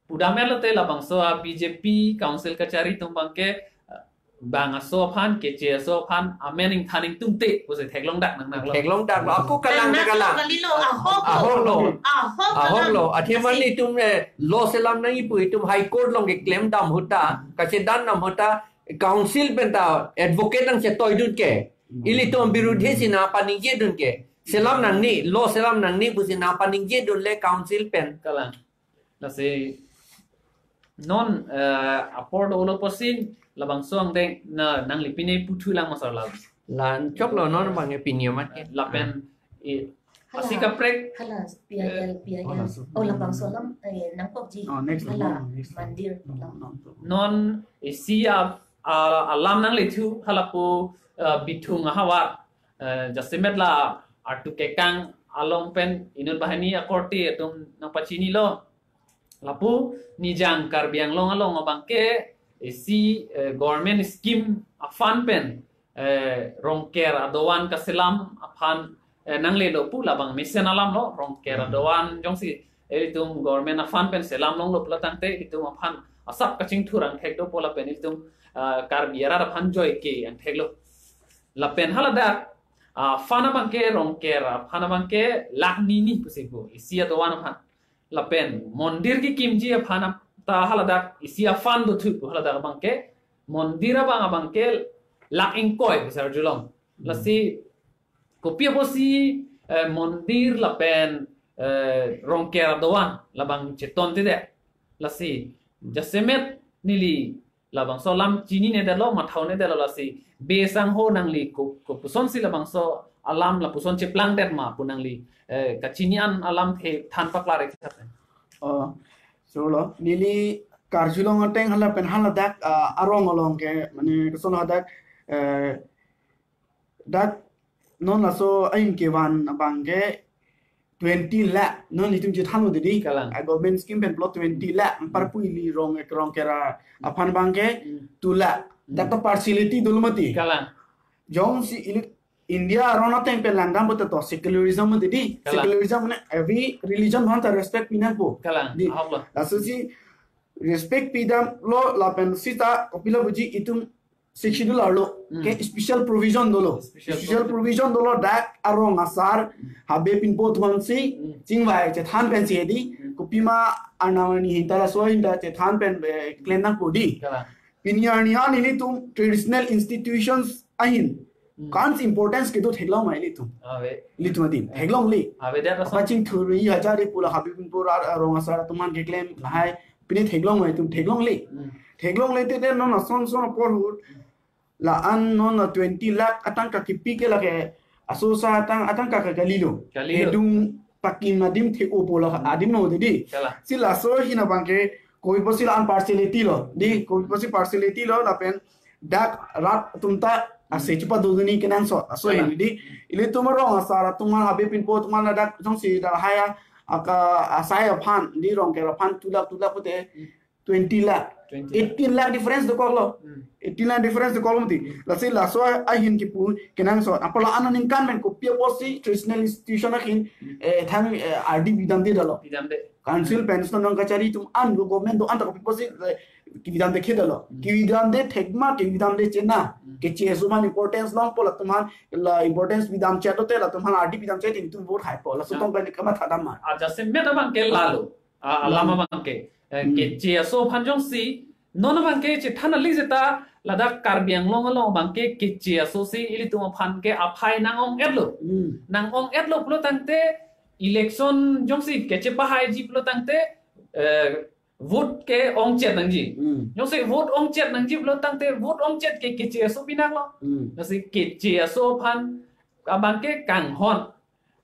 pudamlo te labangso a B J P council kachari atum abang ke, eh, bang aso aphan, Keche aso aphan amen ingthan ingtungte pusi theklongdak nang nang lo. Theklongdak lo. Ako kalang na kalang. Kalilo, ahok lo. Ahok lo. Ahok lo. Ahok lo. Athema nelitum eh, law selam nangji pu itum High Court along keklem dam ahut ta, kachedan dam ahut ta, council pen ta advocate nangchetoidun ke. Ilitum birudhi si nangpaningjedun ke. Selam nangne, law selam nangne pusi nangpaningjedun le council pen. Kalang. Lasi non eh, apor dolo pusi labangso angdeng na nangli pine puthu lang masar lang. Lan chok lo non bang opinion mat ke. Lapen eh, asi kaprek. Hala P I L, P I L. Oh, labangso alam eh, nangkokji. Oh, next. Hala Mandir. Non isi a, a, alam nanglethu halapu eh, Bithung ahavar eh, jasemet la artu kekang along pen inut banghini akorte atum nangpachinilo. Lapu Nijang Karbi Anglong along abangke isi eh, government scheme a-fund pen eh, Rongker adovan kaselam a-fund eh, nanglelo pu labang mesen alam lo. Rongker adovan jongsi ilitum government a-fund pen selam longlo pulo tangte ilitum a-fund asap kachingthur angthek dopo lapen ilitum ah, Karbi arat a-fund joike angthek lo. Lapen haladak ah, fund abangke Rongker a-fund abangke lakh nini pusi pu isi adovan a-fund. Lapen mondir kekimji a-fund ta haladak isi a-fund dothu pu haladak abangke mondir abang abangke lakh ingkoi pusi arjulong. Lasi kopi apotsi eh, mondir lapen eh, Rongker adovan labang chetontedet. Lasi jasemet neli labangso alam chininedetlo, mathaunedetlo lasi. Be sangho nangli ko, kopusonsi labangso alam lapuson cheplangdet ma pu nangli eh, kachini an alamthe than paklar-ik tha. Oh, so lo, neli karjulong ateng hala pen haladak ah, arong along ke, mane koson hadak eh, dak non laso ain kevan abangke twenty lakh non itum chethanlo dedi. Kalang. Ah, government scheme pen plot twenty lakh, anparpu ili Rong, Rongker a-fund abangke Hmm. two lakh. Hmm. Dak to partiality dolo mati. Kalang. Jongsi ili India aron ateng pen langdam bote to secularism mati di. Kalang. Secularism mane every religion aphan ta respect pinangpo. Kalang. Di. Ahok lo. Laso si respect pidamlo lapen sita kopilo puji itum Sixth Schedule arlo Hmm. ke special provision dolo. Special Special provision. Provision dolo dak arong asar habe pinpo atum aphansi Hmm. chingvai chethan pensi di Hmm. kopima arnam arni ahin ta laso ahin ta chethan pen eh, klem nangpo di. Kalang. Pini arni an ilitum traditional institutions ahin Hmm. kansi importance kedo theklong ma ilitum. Ave. Ilitum adim. Theklongle. Avedet ason. Apachingthur ri hajar ri pula habe pinpo ar- arong asar atum aphan keklem lahai pine theklong ma itum theklongle. Hmm. Theklongle te te non ason son apor ahut la-an non twenty lakh atangka kipi ke lake aso sa atang atangka ka kalilo. Kalilo. Hedung pakim adim thek-opo la Hmm. adim no dedi. Kalang. Si laso ahin abangke kopi apotsi la-an partiality lo. Di kopi apotsi partiality lo lapen dak rat atum ta ase Hmm. chepadodunji kenangsot. Aso Kalang. Ahin di ilitum arong asar atum aphan habe pinpo atum aphan ladak jongsi dak haya aka asai aphan di Rongker aphan two lakh two lakh pute Hmm. twenty lakh. Twenty lakh. Eighteen lakh difference dokoklo. Hmm. Eighteen lakh difference dokoklo mati. Hmm. Lasi laso ahin kipu kenangsot. Apot la-an aningkan pen kopi apotsi traditional institution ahin Hmm. eh, thang eh, ardi pidamdedetlo. Pidamde. Council Hmm. pension nangkachari atum an lo government do-an ta kopi apotsi eh, kepidamde khedetlo. Hmm. Kepidamde thekma kepidamde chena. Hmm. Keche aso aphan importance longpo latum aphan la importance pidam chetote latum aphan ardi pidam chete itum vote haipo. Laso Ah. tong pen kamatha dam ma. Ah, jasemet abangke lalo. Ah, alam Hmm. abangke. Eh, Hmm. Keche aso aphan jongsi, non abangke chethan ali jeta, ladak Karbi Anglong along abangke Keche aso si ilitum aphan ke aphai nang-ong-etlo. Hmm. Nang-ong-etlo pulo tangte, election jongsi kechepahaiji pulo tangte, eh, vote ke-ongchet nangji. Hmm. Jongsi vote ongchet nangji pulo tangte, vote ongchet ke Keche aso pinanglo. Hmm. Lasi Keche aso aphan abangke kanghon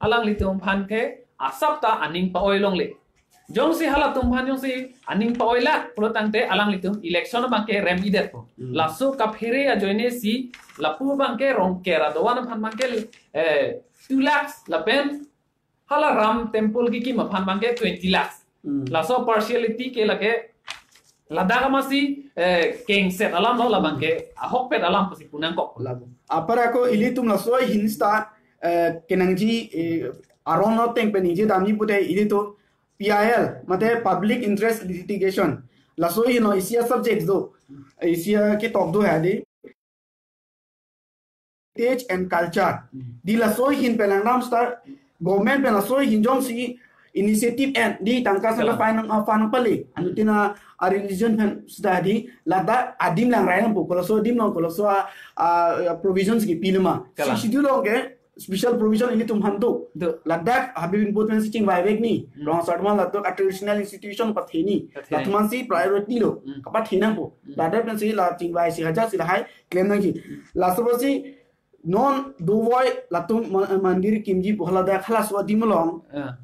alanglitum aphan ke asap ta aning pa-oi longle. Jongsi halatum aphan jongsi aning pa-oi la pulo tangte alanglitum election abangke rem-idetpo. Hmm. Laso kaphere ajoine si lapu abangke Rongker adovan aphan abangke eh, two lakhs lapen hala Ram temple kekim aphan abangke twenty lakhs. Hmm. Laso partiality ke lake ladak amatsi eh, kengset alam lo labangke ahokpet alam pusi punangkok. Labu. Apar ako ilitum laso ahin sita eh, kenangji eh, aron ateng pen ningjedamji pute ilitum P I L mate public interest litigation. Laso ahin lo isi a-subject do. Isi a-ketok do ha di. heritage and culture. Hmm. Di laso ahin pen langdam seta government pen laso ahin jongsi initiative en di tangka sangka Kalang. fine, uh, fund pale. Anuttin a, a religion pen seta di ladak adim lang rai nangpo, kolaso adim along, kolaso a, a, provisions kipi loma. Kalang. Sixth schedule along ke special provision ilitum aphan do. Do. Ladak Habib Input pensi chingvaivek ni. Hmm. Rong asar atum ladak a traditional institution pathe ni. Pathe. Latum aphansi priority lo. Hmm. Kapathe nangpo. Hmm. Ladak pensi la chingvai si hajar si lahai klem nangji. Laso apotsi non dovoi latum ma-, mandir kimji pu haladak halaso adim along. Ah.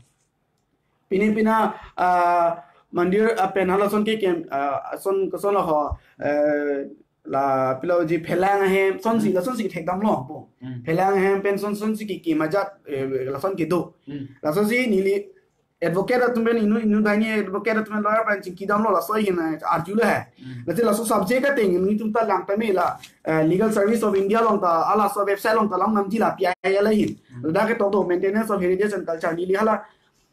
Pine pina, ah, mandir, ah, pen halason kekim, ah, son koson lo ho, eh, la pilo ji phelang ahem, sonsi, Hmm. lasonsi kethekdamlo po. Hmm. Phelang ahem pen son, sonsi kekim ajat, eh, lason kedo. Hmm. Lasonsi neli advocate atum pen inut, inut banghini advocate atum pen lawyer pen chingkidamlo laso ahin, eh, arjule he. Hmm. Lasi laso subject ateng nelitum ta lang tame la, eh, Legal Service of India along ta, halaso website along ta lang namji la P I L ahin. Hmm. Ladak ketok do maintenance of heritage and culture neli hala,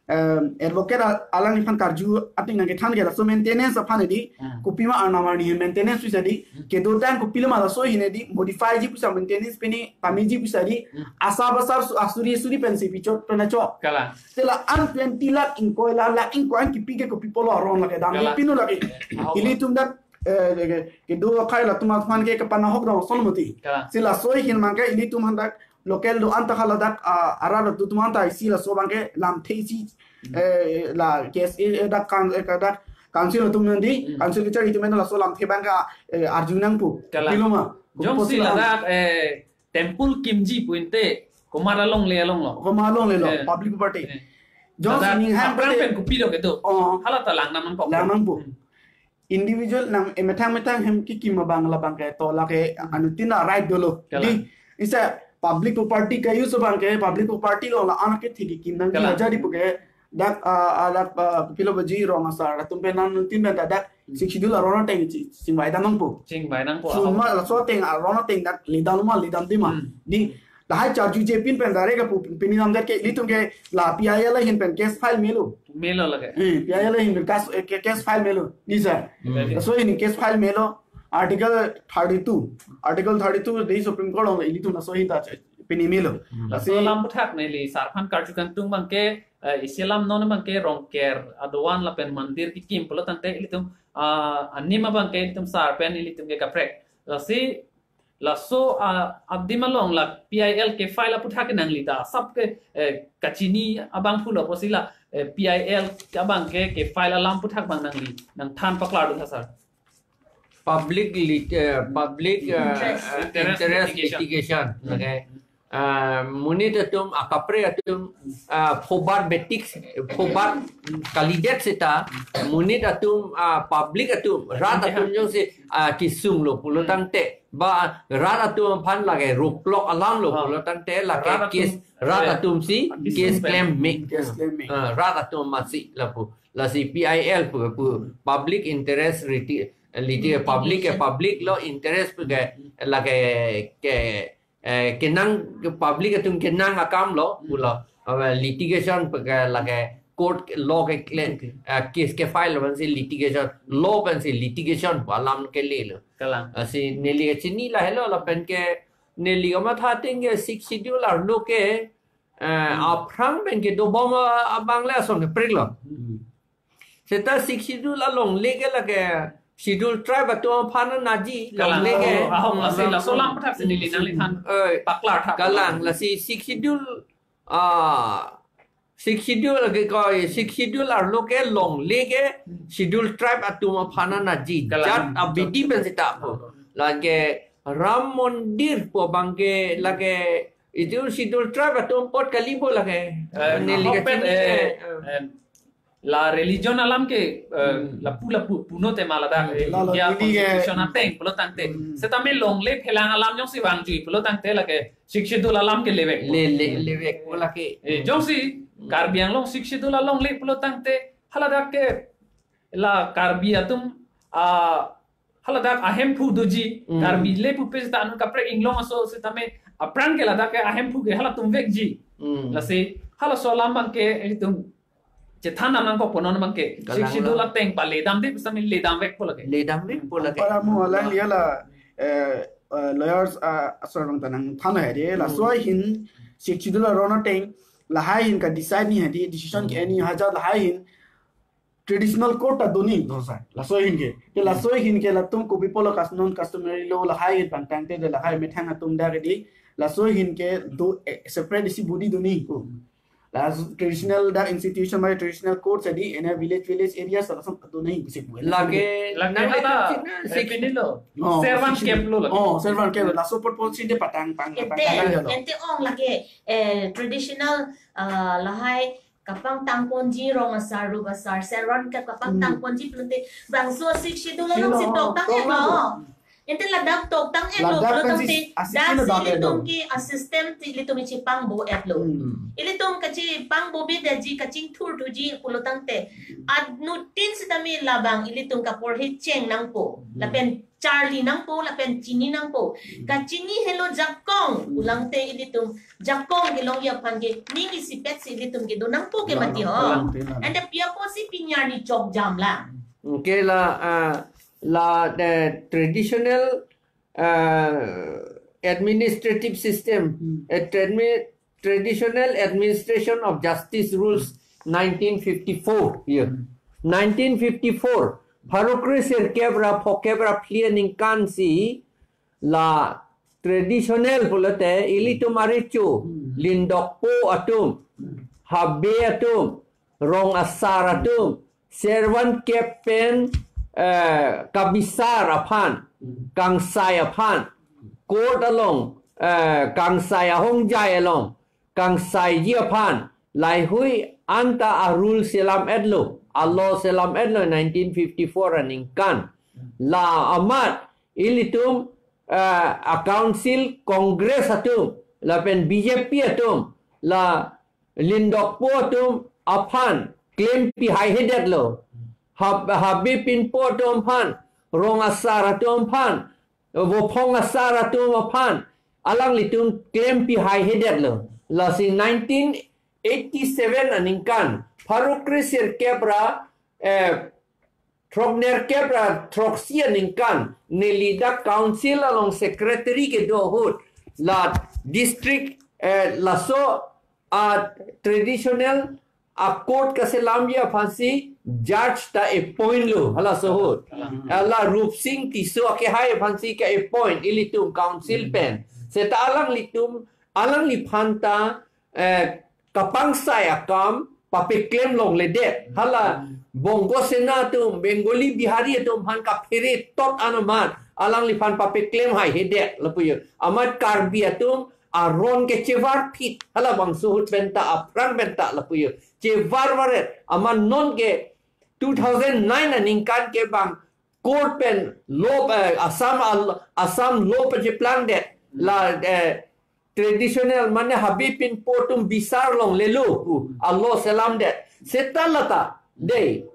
eh, advocate a-, alangliphan karju ateng nangkethan ke laso maintenance aphan di, Hmm. kopima arnam arni maintenance pusi di, Hmm. kedotang kopiloma laso ahin di, modify ji pusi maintenance pini, pameji pusi di, Hmm. asap asar su-, asuri asuri pensi pichot pena chok. Kalang. Te la an twenty lakh ingkoi la, lakh ingkoi an kipi ke kopi pulo aron lake dam Kalang. Pinu lake. Eh, ahok. Ilitum dak, eh, ke, kedo akhai latum aphan ke kapanahok dong son mati. Kalang. Si laso ahin abang ke ilitum aphan dak local do-an ta haladak, ah, arat atum aphan ta isi laso abang ke lamthe isi, Hmm. eh, la K S A, eh, dak kan, eh, dak council atum nangdi, Hmm. council kechari atum laso lamthe abang ke, eh, arju nangpo. Kalang. Piloma. Jongsi Kopi pusi la ladak, eh, temple kimji pu ante, komat alongle along lo? Komat alongle lo, Eh. public property. Eh. Jongsi Ladak ning hang aphrang pute pen kopi lo kedo. Oh. Hala ta lang nam nangkok. Lang nangpo. Hmm. Individual nang, eh, methang methang hem kikim abang labang ke to lake anuttin a right dolo. Kalang. Di, isa public property ka use abang ke, public property along la anak ke thik kim nangji Kalang. Jadi pu ke dak, ah, ah, dak, ah, pilo baji rong asar atum pen anuttin pen dak Hmm. Sixth Schedule aron ateng chi-, chingvai dam nangpo. Chingvai nangpo. Suma laso ateng aron ateng dak ledam ma, ledam di ma. Hmm. Di, lahai charju je pin pen dare ka pu pini nam dak ke ilitum ke la P I L ahin pen case file melo. Melo lake. Eh, P I L ahin pen case, eh, ke-, case file melo. Di sir. Hmm. Laso ahin case file melo. Article thirty-two. Article thirty-two di Supreme Court along ilitum laso ahin ta che-, pini melo. Hmm. Lasi Laso alam aphuthak neli sar aphan karju kangtung abang ke, eh, isi alam non abang ke Rongker adovan lapen mandir kikim pulo tangte ilitum, ah, anim abang ke ilitum sar pen ilitum ke kaprek. Lasi laso, ah, adim along la P I L ke file aphuthak ke nangli ta asap ke, eh, kachini abang pulo pusi la, eh, P I L abang ke, ke file alam aphuthak abang nangli nangthan paklardun tha sir. Public lit-, eh, public, eh, Interest. eh, Interest interest litigation. Litigation. Hmm. Okay. Ah, monit atum, ah, kaprek atum, ah, phobar betik, phobar kalidet seta, monit atum, ah, public atum, rat atum jongsi, ah, kesung lo pulo Hmm. tangte, ba rat atum aphan lake roklok alam lo Ah. pulo tangte, lake Rat atum, case, rat eh, atum si kesung case pen. Claim me. Case claim me. Ah, rat atum masi lapu. Lasi P I L pu, pu public interest reti-, liti-, public ke Litigation. Public lo interest pu ke, lake ke, eh, kenang ke public atum kenang akam lo, Hmm. pulo. Awa litigation pu ke lake court ke law ke kle-, Okay. eh, case ke file pensi litigation, law pensi litigation pu alam kele lo. Kalang. Lasi neli kachini lahelo lapen ke neli kamatha ateng ke Sixth Schedule arlo ke, eh, Hmm. aphrang pen kedobom a-, abang le ason kaprek lo. Hmm. Seta Sixth Schedule alongle ke lake Schedule Tribe atum aphan nangji Kalang. Longle ke. Oh, ahok, lasi laso alam aphuthak si neli nangliphan Eh, paklar thak. Kalang, lasi Sixth Schedule, ah, Sixth Schedule ke koi, Sixth Schedule arlo ke longle ke Schedule Tribe atum aphan nangji. Kalang. Jat abidi pen seta po. Lake Ram Mandir pu abang ke lake itu Schedule Tribe atum apot kali bo lake. Eh, Neli ahok pen, kachini, eh, eh, eh, la religion alam ke, eh, Hmm. lapu lapu puno tema ladak, Hmm. eh, Lalo India ini ke Constitution ateng pulo tangte. Hmm. Setame longle phelang alam jongsi vangji pulo tangte lake Sixth Schedule alam ke levek. Le, le, levek pulo ke. Eh, jongsi Hmm. Karbi Anglong Sixth Schedule alongle pulo tangte haladak ke la Karbi atum, ah, haladak ahemphu doji, Hmm. Karbi le pupe seta anut kaprek inglong aso setame aphrang ke ladak ke ahemphu ke halatum vekji. Hmm. Lasi halaso alam abang ke ilitum chethan nangkok po non abang ke. Kalang Sixth Schedule lo. Ateng paledam de pusitame ledam vekpo lake. Ledam vekpo lake. Para mo alang liya la, eh, uh, lawyers, uh, asor abang ta nangthan hai de, laso ahin Sixth Schedule aron ateng lahai ahin ka decide ni hai de, decision ke-en ni ajat lahai ahin traditional court ta do nangji. Do sai. Laso ahin ke. Te laso ahin ke latum kopi pulo cus-, non customary law lahai ahin pangtangte, te lahai methang atum dak di. Laso ahin ke do, eh, separate isi body do nangji. Laso traditional dak institution, mane traditional court sa di, ena village, village area sa langsung do nangji pusi pu. Lake, Lake nang hala, itu sih, eh, sih. Pini lo. Oh, Servant sih. Camp lo lake. Oh, servant camp lo. Laso pot pot sih dia patang, pang, Ente, pangtang aja lo. Ente ong lake, eh, traditional, ah, lahai kapangtang ponji rong asar, rup asar, servant camp kapangtang Hmm. ponji pulote bangso Sixth Schedule along si Schedule, toktang toktang et lo. Ente ladak toktang et lo, ladak pulo kan tangte si asik dak na si bang et ilitum lo. Ke a-system si ilitum ichi pangbo et lo. Hmm. Ilitum kachi pangbo bidetji, kachingthurthuji pulo tangte. Adnutin sitame labang ilitum kaporhe cheng nangpo. Hmm. Lapen charli nangpo, lapen chini nangpo. Hmm. Kachini helo jakong, Hmm. pulo tangte ilitum jakong kelongji aphan ke ning isipet si ilitum kedo nangpo ke Lang mati nang ho. Lang te lang. Ante pi apotsi pini arni chok jam lang. Okay, la, ah, la the traditional, uh, administrative system, Hmm. a tradmi-, traditional administration of justice rules nineteen fifty-four year. Hmm. Nineteen fifty-four, pharo kre sirkep ra phokep ra phli aningkan si la traditional pulote ilitum arecho, Hmm. lindokpo atum, Hmm. habe atum, rong asar atum, servant camp pen, eh, kabisar aphan, Hmm. kangsai aphan, court along, eh, kangsai ahongjai along, kangsaiji aphan, lahei hui anta a-rule selam et lo, a-law selam et lo nineteen fifty-four aningkan. La amat ilitum, eh, a-council Congress atum, lapen B J P atum, la lindokpo atum aphan klempi haihedet lo. Hab-, habe pinpo atum aphan, rong asar atum aphan, vophong asar atum aphan, alanglitum klempi haihedet lo. Lasi nineteen eighty-seven aningkan, pharo kre sirkep ra, eh, throknerkep ra throksi aningkan, neli dak council along secretary kedo ahut, la district, eh, laso a-traditional a-court kaselamji aphansi judge ta appoint lo, halaso ahut. Hmm. La Rupsing Tisso akehai aphansi ke-appoint ilitum council Hmm. pen. Seta alanglitum, alangliphan ta, eh, kapangsai akam papeklem longledet. Hala Hmm. Bongo Sena atum, Bengali Bihari atum aphan kaphere tot anamat alangliphan papeklem haihedet lapu jo. Amat Karbi atum aron ke chevarphit, halabangso ahut pen ta, aphrang pen ta lapu jo. Chevarvaret, amat non ke two thousand nine aningkan ke bang court pen law, eh, Assam al-, Assam law pacheplangdet, la, eh, traditional mane habe pinpo atum bisar longlelo pu a-law selamdet. Seta lata, dei.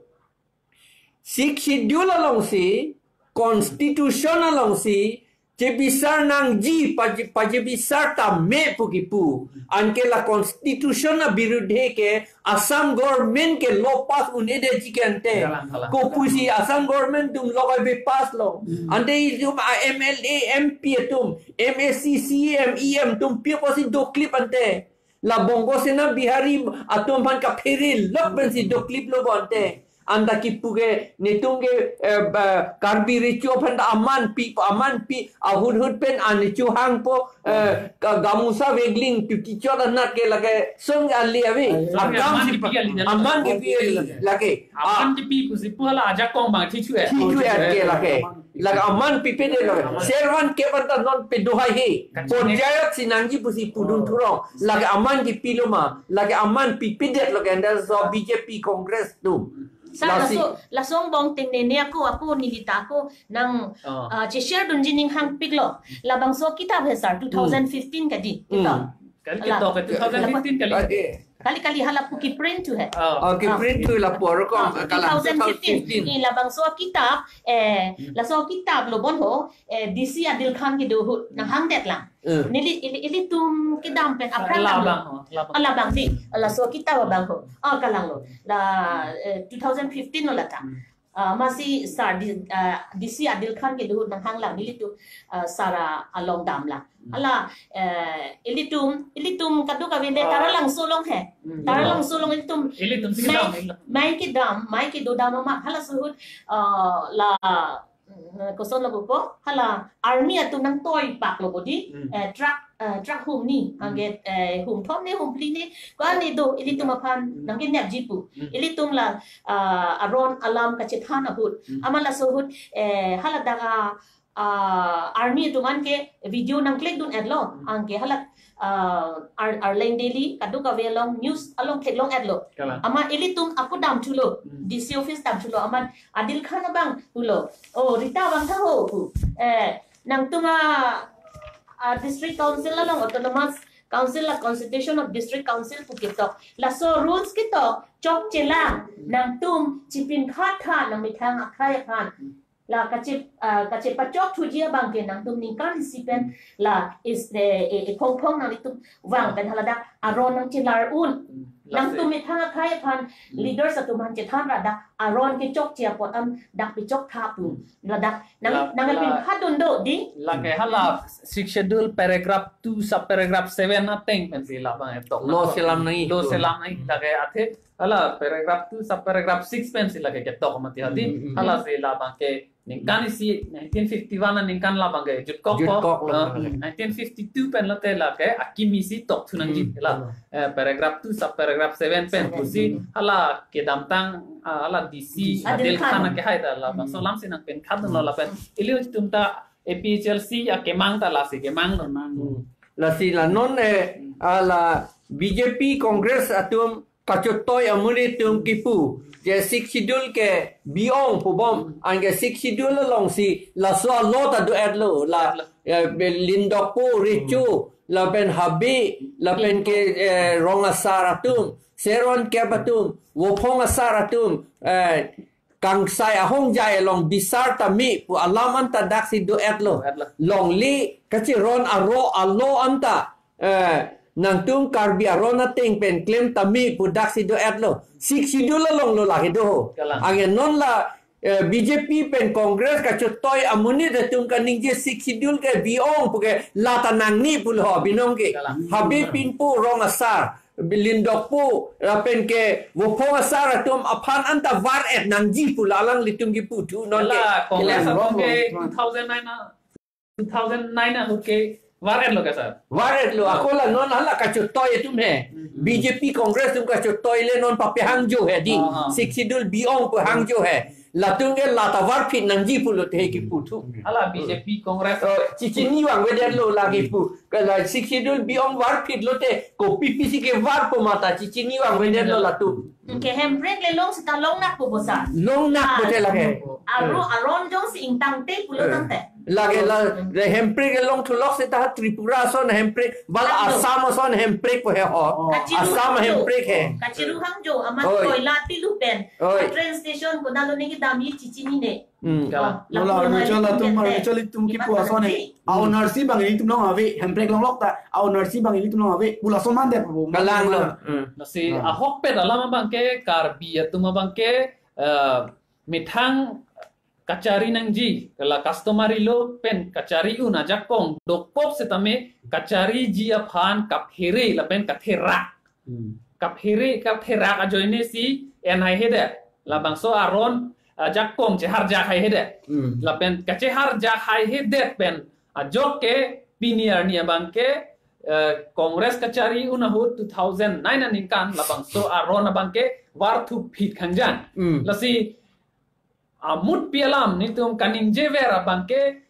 Sixth Schedule alongsi, Constitution alongsi, chebisar nangji, paje-, pajebisar tame pu kipu. Anke la Constitution abirudhe ke Assam government ke law pass un-edetji ke ante. Kalang, kalang. Kopusi Assam government atum lok ai be pass lo. Hmm. Ante ilitum a-M L A, M P atum, M A C, C E M, E M atum pi apotsi doklip ante. La Bongo Sena Bihari atum aphan kaphere lok pensi dokliplo bo ante. Anta kipu ke netum ke, eh, ba, Karbi recho aphan ta aman pi, aman pi, ahut hut pen an recho hangpo, eh, ka gamusa vegling tu kichot anat ke lake song ali ave. Ayo. Akam aman si kipi pa-, ali, aman kipi ali lake. Aman Ah. kipi pusi pu hala ajakong bang thichu eh. Thichu eh ke lake. Lake aman pipedet lo. Aman. Servant ke banta non pedohai he. Kacine. Ponjayat si nangji pusi pudun Oh. thurong. Lake aman kipilo ma. Lake aman pipedet lo ke anda so B J P Congress atum. Sa Lasi laso, laso angbong tengnene ako, ako nilita ako nang, Oh. ah, che-share dunji ning hangpiklo. Labangso kitap he sir, Hmm. two thousand fifteen kadi. Hmm. Kitap. Kali Ala. Kitok ke two thousand fifteen kali. Kali. Kali kali hala pu kiprint thu he. Oh. Oh, kiprint thu lapu arokom, Ah, kalang two thousand fifteen. Two thousand fifteen. Ni labangso kitap, eh, Hmm. laso kitap lo bon ho, eh, D C Adil Khan kedo ahut nang hangdet lang. Hmm. Neli, ili, ilitum kedam pen aphrang Labang lang lo. Ho, labang. Ah, labang si. Laso kitap abang ho. Oh, kalang lo. La, eh, two thousand fifteen lo lata. Hmm. Ah, masi sar di, ah, D C Adil Khan kedo ahut nanghang lang nelitum, ah, sar along damlang. Hala, eh, ilitum, ilitum kadokave le Ah. Taralangso along he. Hmm. Taralangso along ilitum. Ilitum si Mai, kedam, ilitum. Mai kedam, mai kedo dam amat. Halaso ahut, ah, la, mm, koson lapu po. Hala army atum nangtoi pak lo bodi. Hmm. Eh, truck, eh, truck hum ni. Hmm. Anke, eh, hum thom ni, hum phli ni. Ko-an ni do, ilitum aphan Hmm. nangkenepji pu. Hmm. Ilitum la, ah, aron alam kachethan ahut. Hmm. Amat laso ahut, eh, hala dak a, ah, army atum anke video nangclick dun-etlo. Hmm. Anke hala, ah, Ar-, Arleng Daily kadokave along news along theklong-etlo. Kalang. Amat ilitum ako damthulo. Hmm. D C office damthulo. Amat Adil Khan abang pulo. Oh, Rita abang tha ho pu. Eh, nangtum a, a district council along autonomous council la constitution of district council pu ketok. Laso rules ketok chokchelang. Nangtum chipinkhat tha nangmethang akhei aphan. La kache, ah, kachepachokthuji abang ke nangtum ningkan isi pen la is, eh, eh, eh, phong phong nanglitum vang pen haladak aron nangchelar un. Hmm. Nangtum methang akhei aphan Hmm. leaders atum aphan chethan ra dak aron kechokche apot an dak pechok tha pu. Hmm. Ladak nang, La, nang la, pin khadun do di. Lake hala Sixth Schedule paragraph two sub paragraph seven ateng pensi labang ketok. Law selam nangji. Law selam nangji. Lake athe hala paragraph two sub paragraph six pensi lake ketok mati hadi. Hmm, hmm, hmm. Hala si labang ke ningkan isi nineteen fifty-one aningkan labang ke jutkok Jutkok po. Lo. Ah, nineteen fifty-two pen lote lake akimi si tokthu nangji Hmm. la. Eh, paragraph two sub paragraph seven pen Seven. pusi hala kedamtang, ah, hala D C Adil Adil Khan. Khan kehai ta labangso Hmm. alam si nangpin khadun lo lapen ilitum ta A P H L C akemang ta lasi kemang lo. Kemang. Hmm. Lasi la non, eh, Hmm. ala B J P Congress atum kachotoi amonit atum kipu je Sixth Schedule ke bi-ong pubom, anke Sixth Schedule alongsi laso a-law ta do-etlo la, Etlo. eh, be lindokpo, recho, Hmm. lapen habe, lapen ke, eh, rong asar atum, seron kep atum, vophong asar atum, eh, kangsai ahongjai along bisar tame pu alam anta daksi do-etlo. Do-etlo. Longle kachiron aro a-law anta, eh, nangtum Karbi aron ateng pen klem tame pu daksi do-etlo. Sixth Schedule along lo lake do ho. Kalang. Anke non la, eh, B J P pen Congress kachotoi amonit atum kaningje Sixth Schedule ke bi-ong pu ke la ta nangne pulo ho binong ke. Kalang. Habe pinpo, rong asar, lindokpo, lapen ke vophong asar atum aphan anta var-et nangji pu la alanglitum kipu thu non ke. Hala Congress Kalang. atum ke Kalang. two thousand nine a, two thousand nine ahut ke var-etlo ke sir? Var-etlo, ako la non hala kachotoi atum he. Hmm. B J P Congress atum kachotoi le non papehangjo he di. Ah, ah. Sixth Schedule bi-ong pu hangjo he. Latum ke la ta varphit nangji pulote he kipu thu. Hala B J P Congress. Oh, chichini vangvedetlo la kipu. Ke la Sixth Schedule bi-ong varphit lote kopi pisi ke varpo ma ta chichini vangvedetlo latum. Ke hemprek le long seta long nakpo bo sir. Long nakpo Ah. te lake. Aro aron jongsi ingtangte pulo Eh. tangte. Lake la, le hemprek along thulok seta Tripura ason hemprek, val Ando. Assam ason hemprek po he ho. Oh. Kachiru Assam hangjo. Hemprek he. Kachiru hangjo, amat Oi. koila tilu pen. Oi. Train station ko dalo negi damji chichinine. Hmm. Kalang. Oh, Lola lapu Arunachal nang atum, tum Arunachal atum kipu ason he. Ipatang A O N R C abang ilitum along ave, hemprek longlok ta, A O N R C abang ilitum along ave, pu lason mande pu. Kalang lo. Hmm. Lasi Ah. ahokpet alam abang ke, Karbi atum abang ke, eh, methang kachari nangji, la customary law pen kachari un ajakong dokok setame kachariji aphan kaphere lapen katherak. Hmm. Kaphere katherak ajoine si en haihedet. Labangso aron ajakong cheharjak haihedet. Hmm. Lapen kacheharjak haihedet pen ajok ke pini arni abang ke, eh, Congress kachari un ahut two thousand nine aningkan labangso aron abang ke varthuphit khangjang. Hmm. Lasi amutpi alam nelitum kaningjever abang ke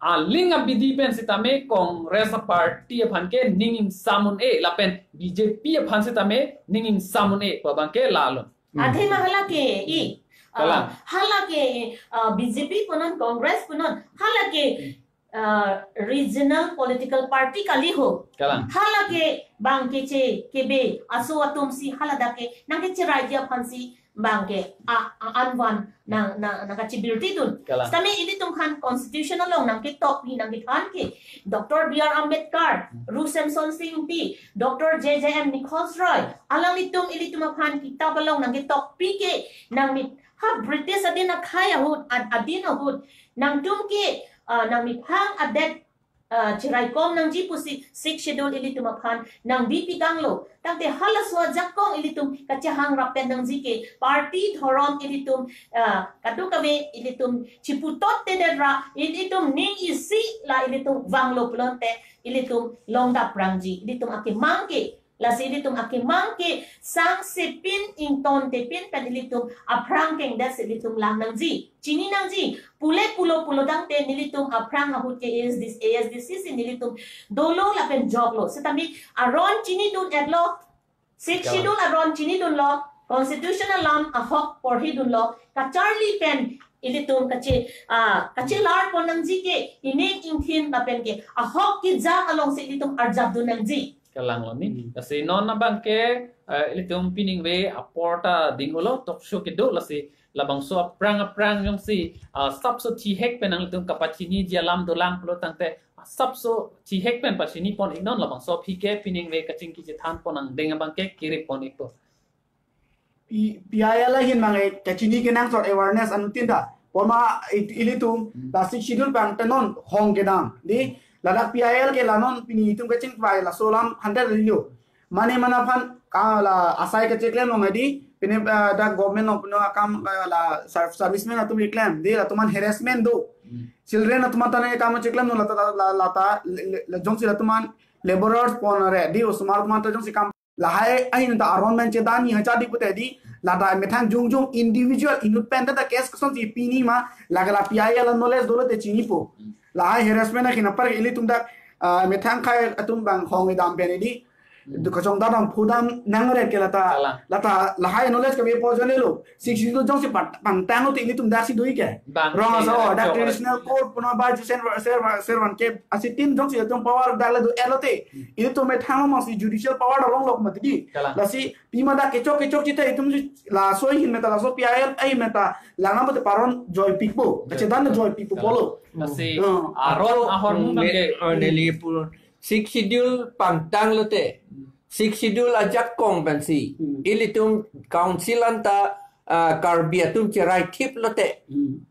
aling abidi pen setame Congress party aphan ke ning ingsam un-e lapen B J P aphan setame ning ingsam un-e pu abang ke lalo. Hmm. Athema hala ke i. Ah, Kalang. hala ke, ah, B J P punon, Congress punon, hala ke uh, regional political party kali ho. Kalang. Hala ke bang ke che kebe aso atum si hala dak ke nang ke cherai dia aphan si bang ke a, a anvan nang nang nang kachibirti dun. Kalang. Sitame ilitum aphan constitution along nang ke tokpi nang kethan ke Doctor B R Ambedkar, Ru Semsonsing Ingti, Doctor J J M Nichols Roy, alanglitum ilitum aphan kitab along nang ke tokpi ke nang mit ha British adin akhei ahut ad, adin ahut nangtum ke uh, nang miphang adet uh, chiraikom nangji pusi Sixth Schedule ilitum aphan nang bipi kanglo. Tangte halaso ajakong ilitum kachehang rapet nangji ke party dhorom ilitum uh, kadokave ilitum chiputot te derra ilitum ning isi la ilitum vanglo pulote ilitum longdap rangji ilitum akemang ke lasi ilitum akemang ke sang sepin ington tepin pen ilitum aphrang kengdet si ilitum lang nangji. Chini nangji, pule pulo pulo tangte nelitum aphrang ahut ke A S D C, A S D C si nelitum dolo lapen joklo. Sitame aron chinidun etlo, Sixth Schedule aron chinidunlo, constitution alam ahok porhidunlo, kacharli pen ilitum kache, ah, kachelar pon nangji ke, ining ingthin lapen ke, ahok kejak alongsi ilitum arjapdun nangji. Kalang lo ni. Hmm. Lasi non abang ke, eh, ilitum piningve apor ta dinghulo talk show kedo lasi labangso aphrang aphrang jongsi, ah, sapso thihek pen nanglitum kapachiniji alam dolang pulo tangte sapso thihek pen pachini pon iknon labangso aphi ke piningve kachingki chethan pon angdeng abang ke kiri pon ikpo. P-, P I L ahin mangai kachini kenangsot awareness anuttin ta. Poma it-, ilitum Hmm. la Sixth Schedule pangtang non hong kedam. Di ladak P I L ke la non pini itum kachingvai laso alam hundred lilo. Mane mana aphan ka la asai kacheklem long di pini, eh, dak government along pini akam, eh, la serv-, serviceman atum keklem. Di latum aphan harassment do. Hmm. Children atum aphan ta nang kam cheklem long lata la, la, lata le, le, le, jongsi latum aphan laborers pon re di osomar atum aphan ta jongsi kam lahai ahin ta aron men chedan ni hacha di pute di lata methang jongjong individual inut pen ta case kosonsi pini ma lake la P I L knowledge dolo te chinipo. Lahai harassment ahin apar ilitum dak, ah, methang akhei atum bang hong edam pen di Hmm. kachongdam dam phudam nangret ke lata Kalang. lata lahai knowledge kami po jone lo. Sixth Schedule jongsi pat-, pangtang lo te ilitum daksi dui ke. Bang Rong ke asa oh, dak chok traditional code puna ba jusen ser ser van ke asitin jongsi itum power dak le do elote. Hmm. Ilitum methang lo masi judicial power along lok mati di. Kalang. Lasi pima dak kechok kechok chita itum si laso ahin meta laso P I L ahin meta lang nang mate paron joy pikbo. Kachedan joy pikbo Kalang. polo. Lasi Hmm. aron ahormu Hmm. bang ke. Oh, neli pun. Sixth Schedule pangtang lote. Hmm. Sixth Schedule ajakong pensi. Hmm. Ilitum council anta, ah, Karbi atum cherai thip lote. Hmm.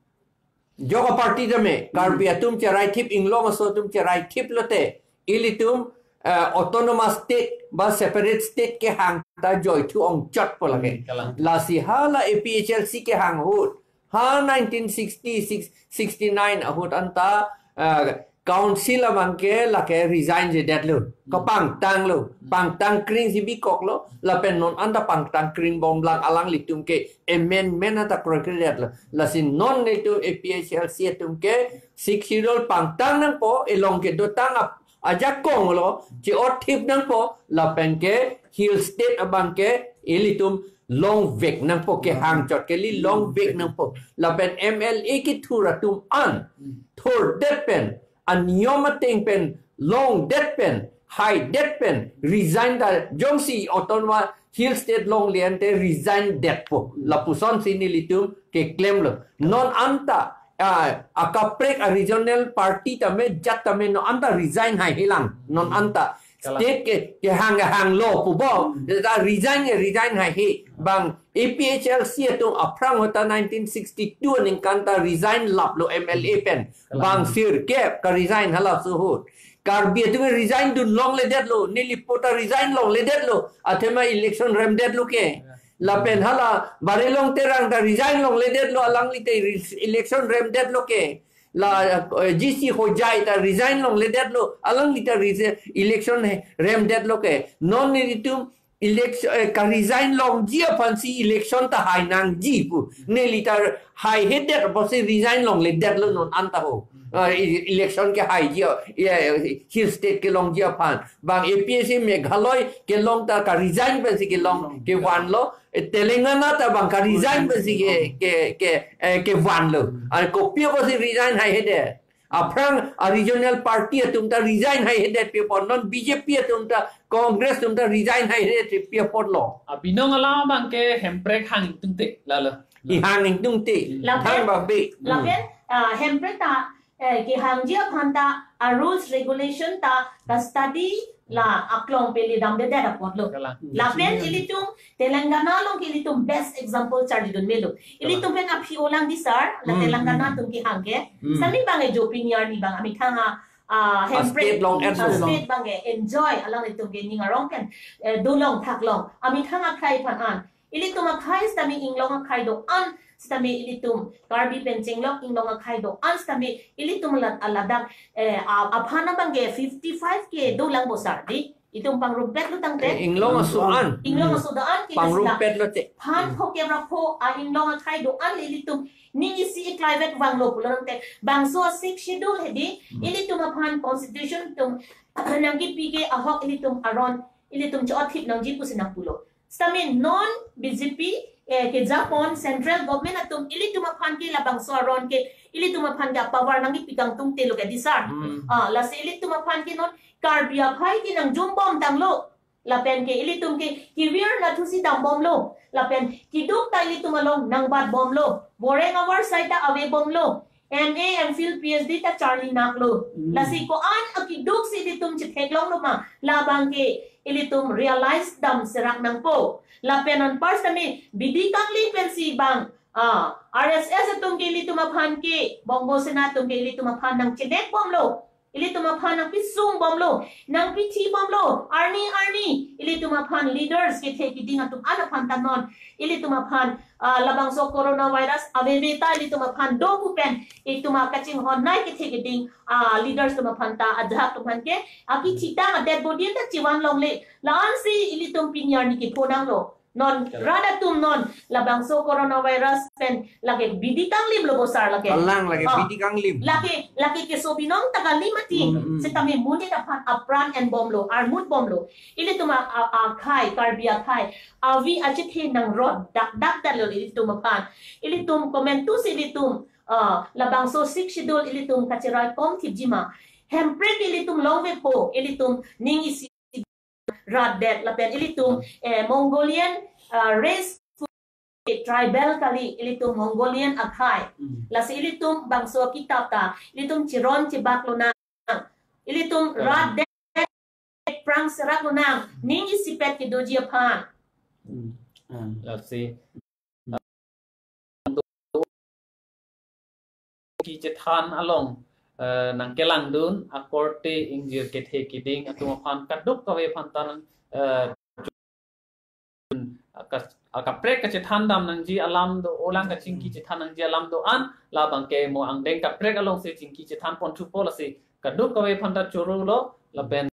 Jok aparty tame, Karbi Hmm. atum cherai thip, Inglong aso atum cherai thip lote. Ilitum, ah, autonomous state ba separate state kehang ta joithu ongchotpo lake. Hmm, kalang. Lasi hala A P H L C kehang ahut. Ha nineteen sixty-six, sixty-nine ahut anta, ah, council abang ke lake resign jedetlo, Hmm. kapangtanglo, Hmm. pangtang kring si bikoklo, lapen non anta pangtang kring bomlang alanglitum ke amendment anta kroikredetlo. Lasi non nelitum A P H L C atum ke Sixth Schedule pangtang nangpo, elong kedotang ap-, ajakong lo, che-ot thip nangpo, lapen ke Hill State abang ke ilitum longvek nangpo kehang chot kali longvek nangpo. Lapen M L A kethur atum an thurdet pen, aniyom ateng pen, longdet pen, haidet pen, resign ta jongsi Autonomous Hill State longle ante resign detpo. Lapusonsi nelitum keklemlo. Non anta, ah, akaprek a regional party tame jat tame non anta resign haihelang. Non anta Kalang. State ke, kehang kehanglo pubo. Hmm. Ta resign ke resign haihe. Bang A P H L C atum aphrang ahut ta nineteen sixty-two aningkan ta resign laplo M L A pen. Kalang. Bang sirkep ka resign halaso ahut. Karbi atum resign dun longledetlo. Nelipo ta resign longledetlo. Athema election remdetlo ke. Ya. Lapen hala Barilong Terang ta resign longledetlo. Alangli ta re-, election remdetlo ke. La, eh, G C Hojai ta resign longledetlo, alangli ta resi-, election he, remdetlo ke. Non nelitum election, eh, ka resign longji aphansi election ta hai nangji pu. Neli ta haihedet apotsi resign longledetlo non anta ho. Eh, e-, election ke haiji, eh, Hill State kelongji aphan. Bang A P H L C Meghalaya kelong ta ka resign pensi kelong kevanlo. Eh, Telangana ta bang ka resign pensi ke, ke, ke, eh, kevanlo. Ar kopi apotsi resign haihedet. Aphrang a regional party atum ta resign haihedet pi apot, non B J P atum ta, Congress atum ta resign haihedet pi apotlo. Abinong alam abangke Hemprek hang ingtungte, lalo. Ihang ingtungte. Lapen, Thang babe. Lapen, ah, Hemprek ta, eh, kehangji aphan ta, a rules regulation ta, ka study la aklong pele damdedet apotlo. Kalang. Lapen ilitum Telangana along ke ilitum best example charlidun melo. Ilitum pen aphi olang di sir, la Hmm, Telangana hmm. atum kehang ke. Hmm. Sami bang e jo pini arni bang amethang a, ah, A Hemprek, state along a enjoy. State bang e enjoy alanglitum ke ning arong pen, eh, dolong thaklong. Amethang akhai aphan an. Ilitum akhai sitame inglong akhai do-an sitame ilitum Karbi pen chenglok inglong akhai do-an sitame ilitum la-, ladak, eh, a-, aphan abang ke fifty-five ke dolang bo sir di. Itum pangrumpetlo tangte. Eh, inglong aso an. Inglong aso do-an ke Pangrumpetlo te. Phan pho kemra pho a inglong akhai do-an le ilitum ning isi iklaivet vanglo pulo tangte. Bangso a sixth schedule hedi, Hmm. ilitum aphan constitution atum nangkipi ke ahok ilitum aron, ilitum cho-othip nangji pusi nangpulo. Sitame non B J P, eh, kejapon central government atum ilitum aphan ke labangso aron ke ilitum aphan ke power nangkipi kangtungtelo ke di sir. Hmm. Ah, lasi ilitum aphan ke non Karbi akhai ke nangjumbom tanglo. Lapen ke ilitum ke career nathusi dambomlo. Lapen keduk ta ilitum along nangbatbomlo. Boreng avar sai ta avebomlo. M A, M Phil, P H D ta charli naklo. Hmm. Lasi ko-an akeduk si ilitum chetheklonglo ma. Labang ke ilitum realize dam serak nangpo. Lapen anpar sitame bidi kangli pensi bang, ah, R S S atum ke ilitum aphan ke, Bongo Sena atum ke ilitum aphan nangchenekbomlo. Ilitum aphan nangpisungbomlo, nangpithibomlo, arni arni, ilitum aphan leaders kethe kiding atum an aphan ta non, ilitum aphan, ah, labangso coronavirus aveve ta ilitum aphan do pu pen, itum akachinghonnei kethe kiding, ah, leaders atum aphan ta, ajahak atum aphan ke, akithi ta adet bodin ta chivan longle, la-ansi ilitum pini arni kepho nanglo. Non, Correct. Rat atum non, labangso coronavirus pen, lake bidi kanglim lo bo sir lake. Kalang lake Ah. bidi kanglim. Lake, lake keso binong ta kali mati. Mm, mm. Sitame monit aphan apran enbomlo, armutbomlo. Ilitum a, a, akhai, Karbi akhai. Avi achethe nangrot, dak, dak, dak lo ilitum aphan. Ilitum komentusi ilitum, ah, labangso sixth schedule ilitum kacheraikom thipji ma. Hemprek ilitum longvepo, ilitum ning isi rat det lapen ilitum, eh, Mongolian, ah, race tribal kali ilitum Mongolian akhai. Hmm. Lasi ilitum bangso kitap ta, ilitum chiron chibak lonang. Ilitum Hmm. rat det prang serak lonang. Ning isipet kedoji aphan. Hmm. Hmm. Lasi kachethan along, eh, nangkelangdun akorte ingjir kethe kiding atum aphan kaduk kave aphan ta nang, eh, kas-, akaprek kachethan dam nangji alam do, olang kachingki chethan nangji alam do-an, labang ke mo angdeng kaprek alongsi chingki chethan ponthupo lasi kaduk kave aphan ta chorolo lapen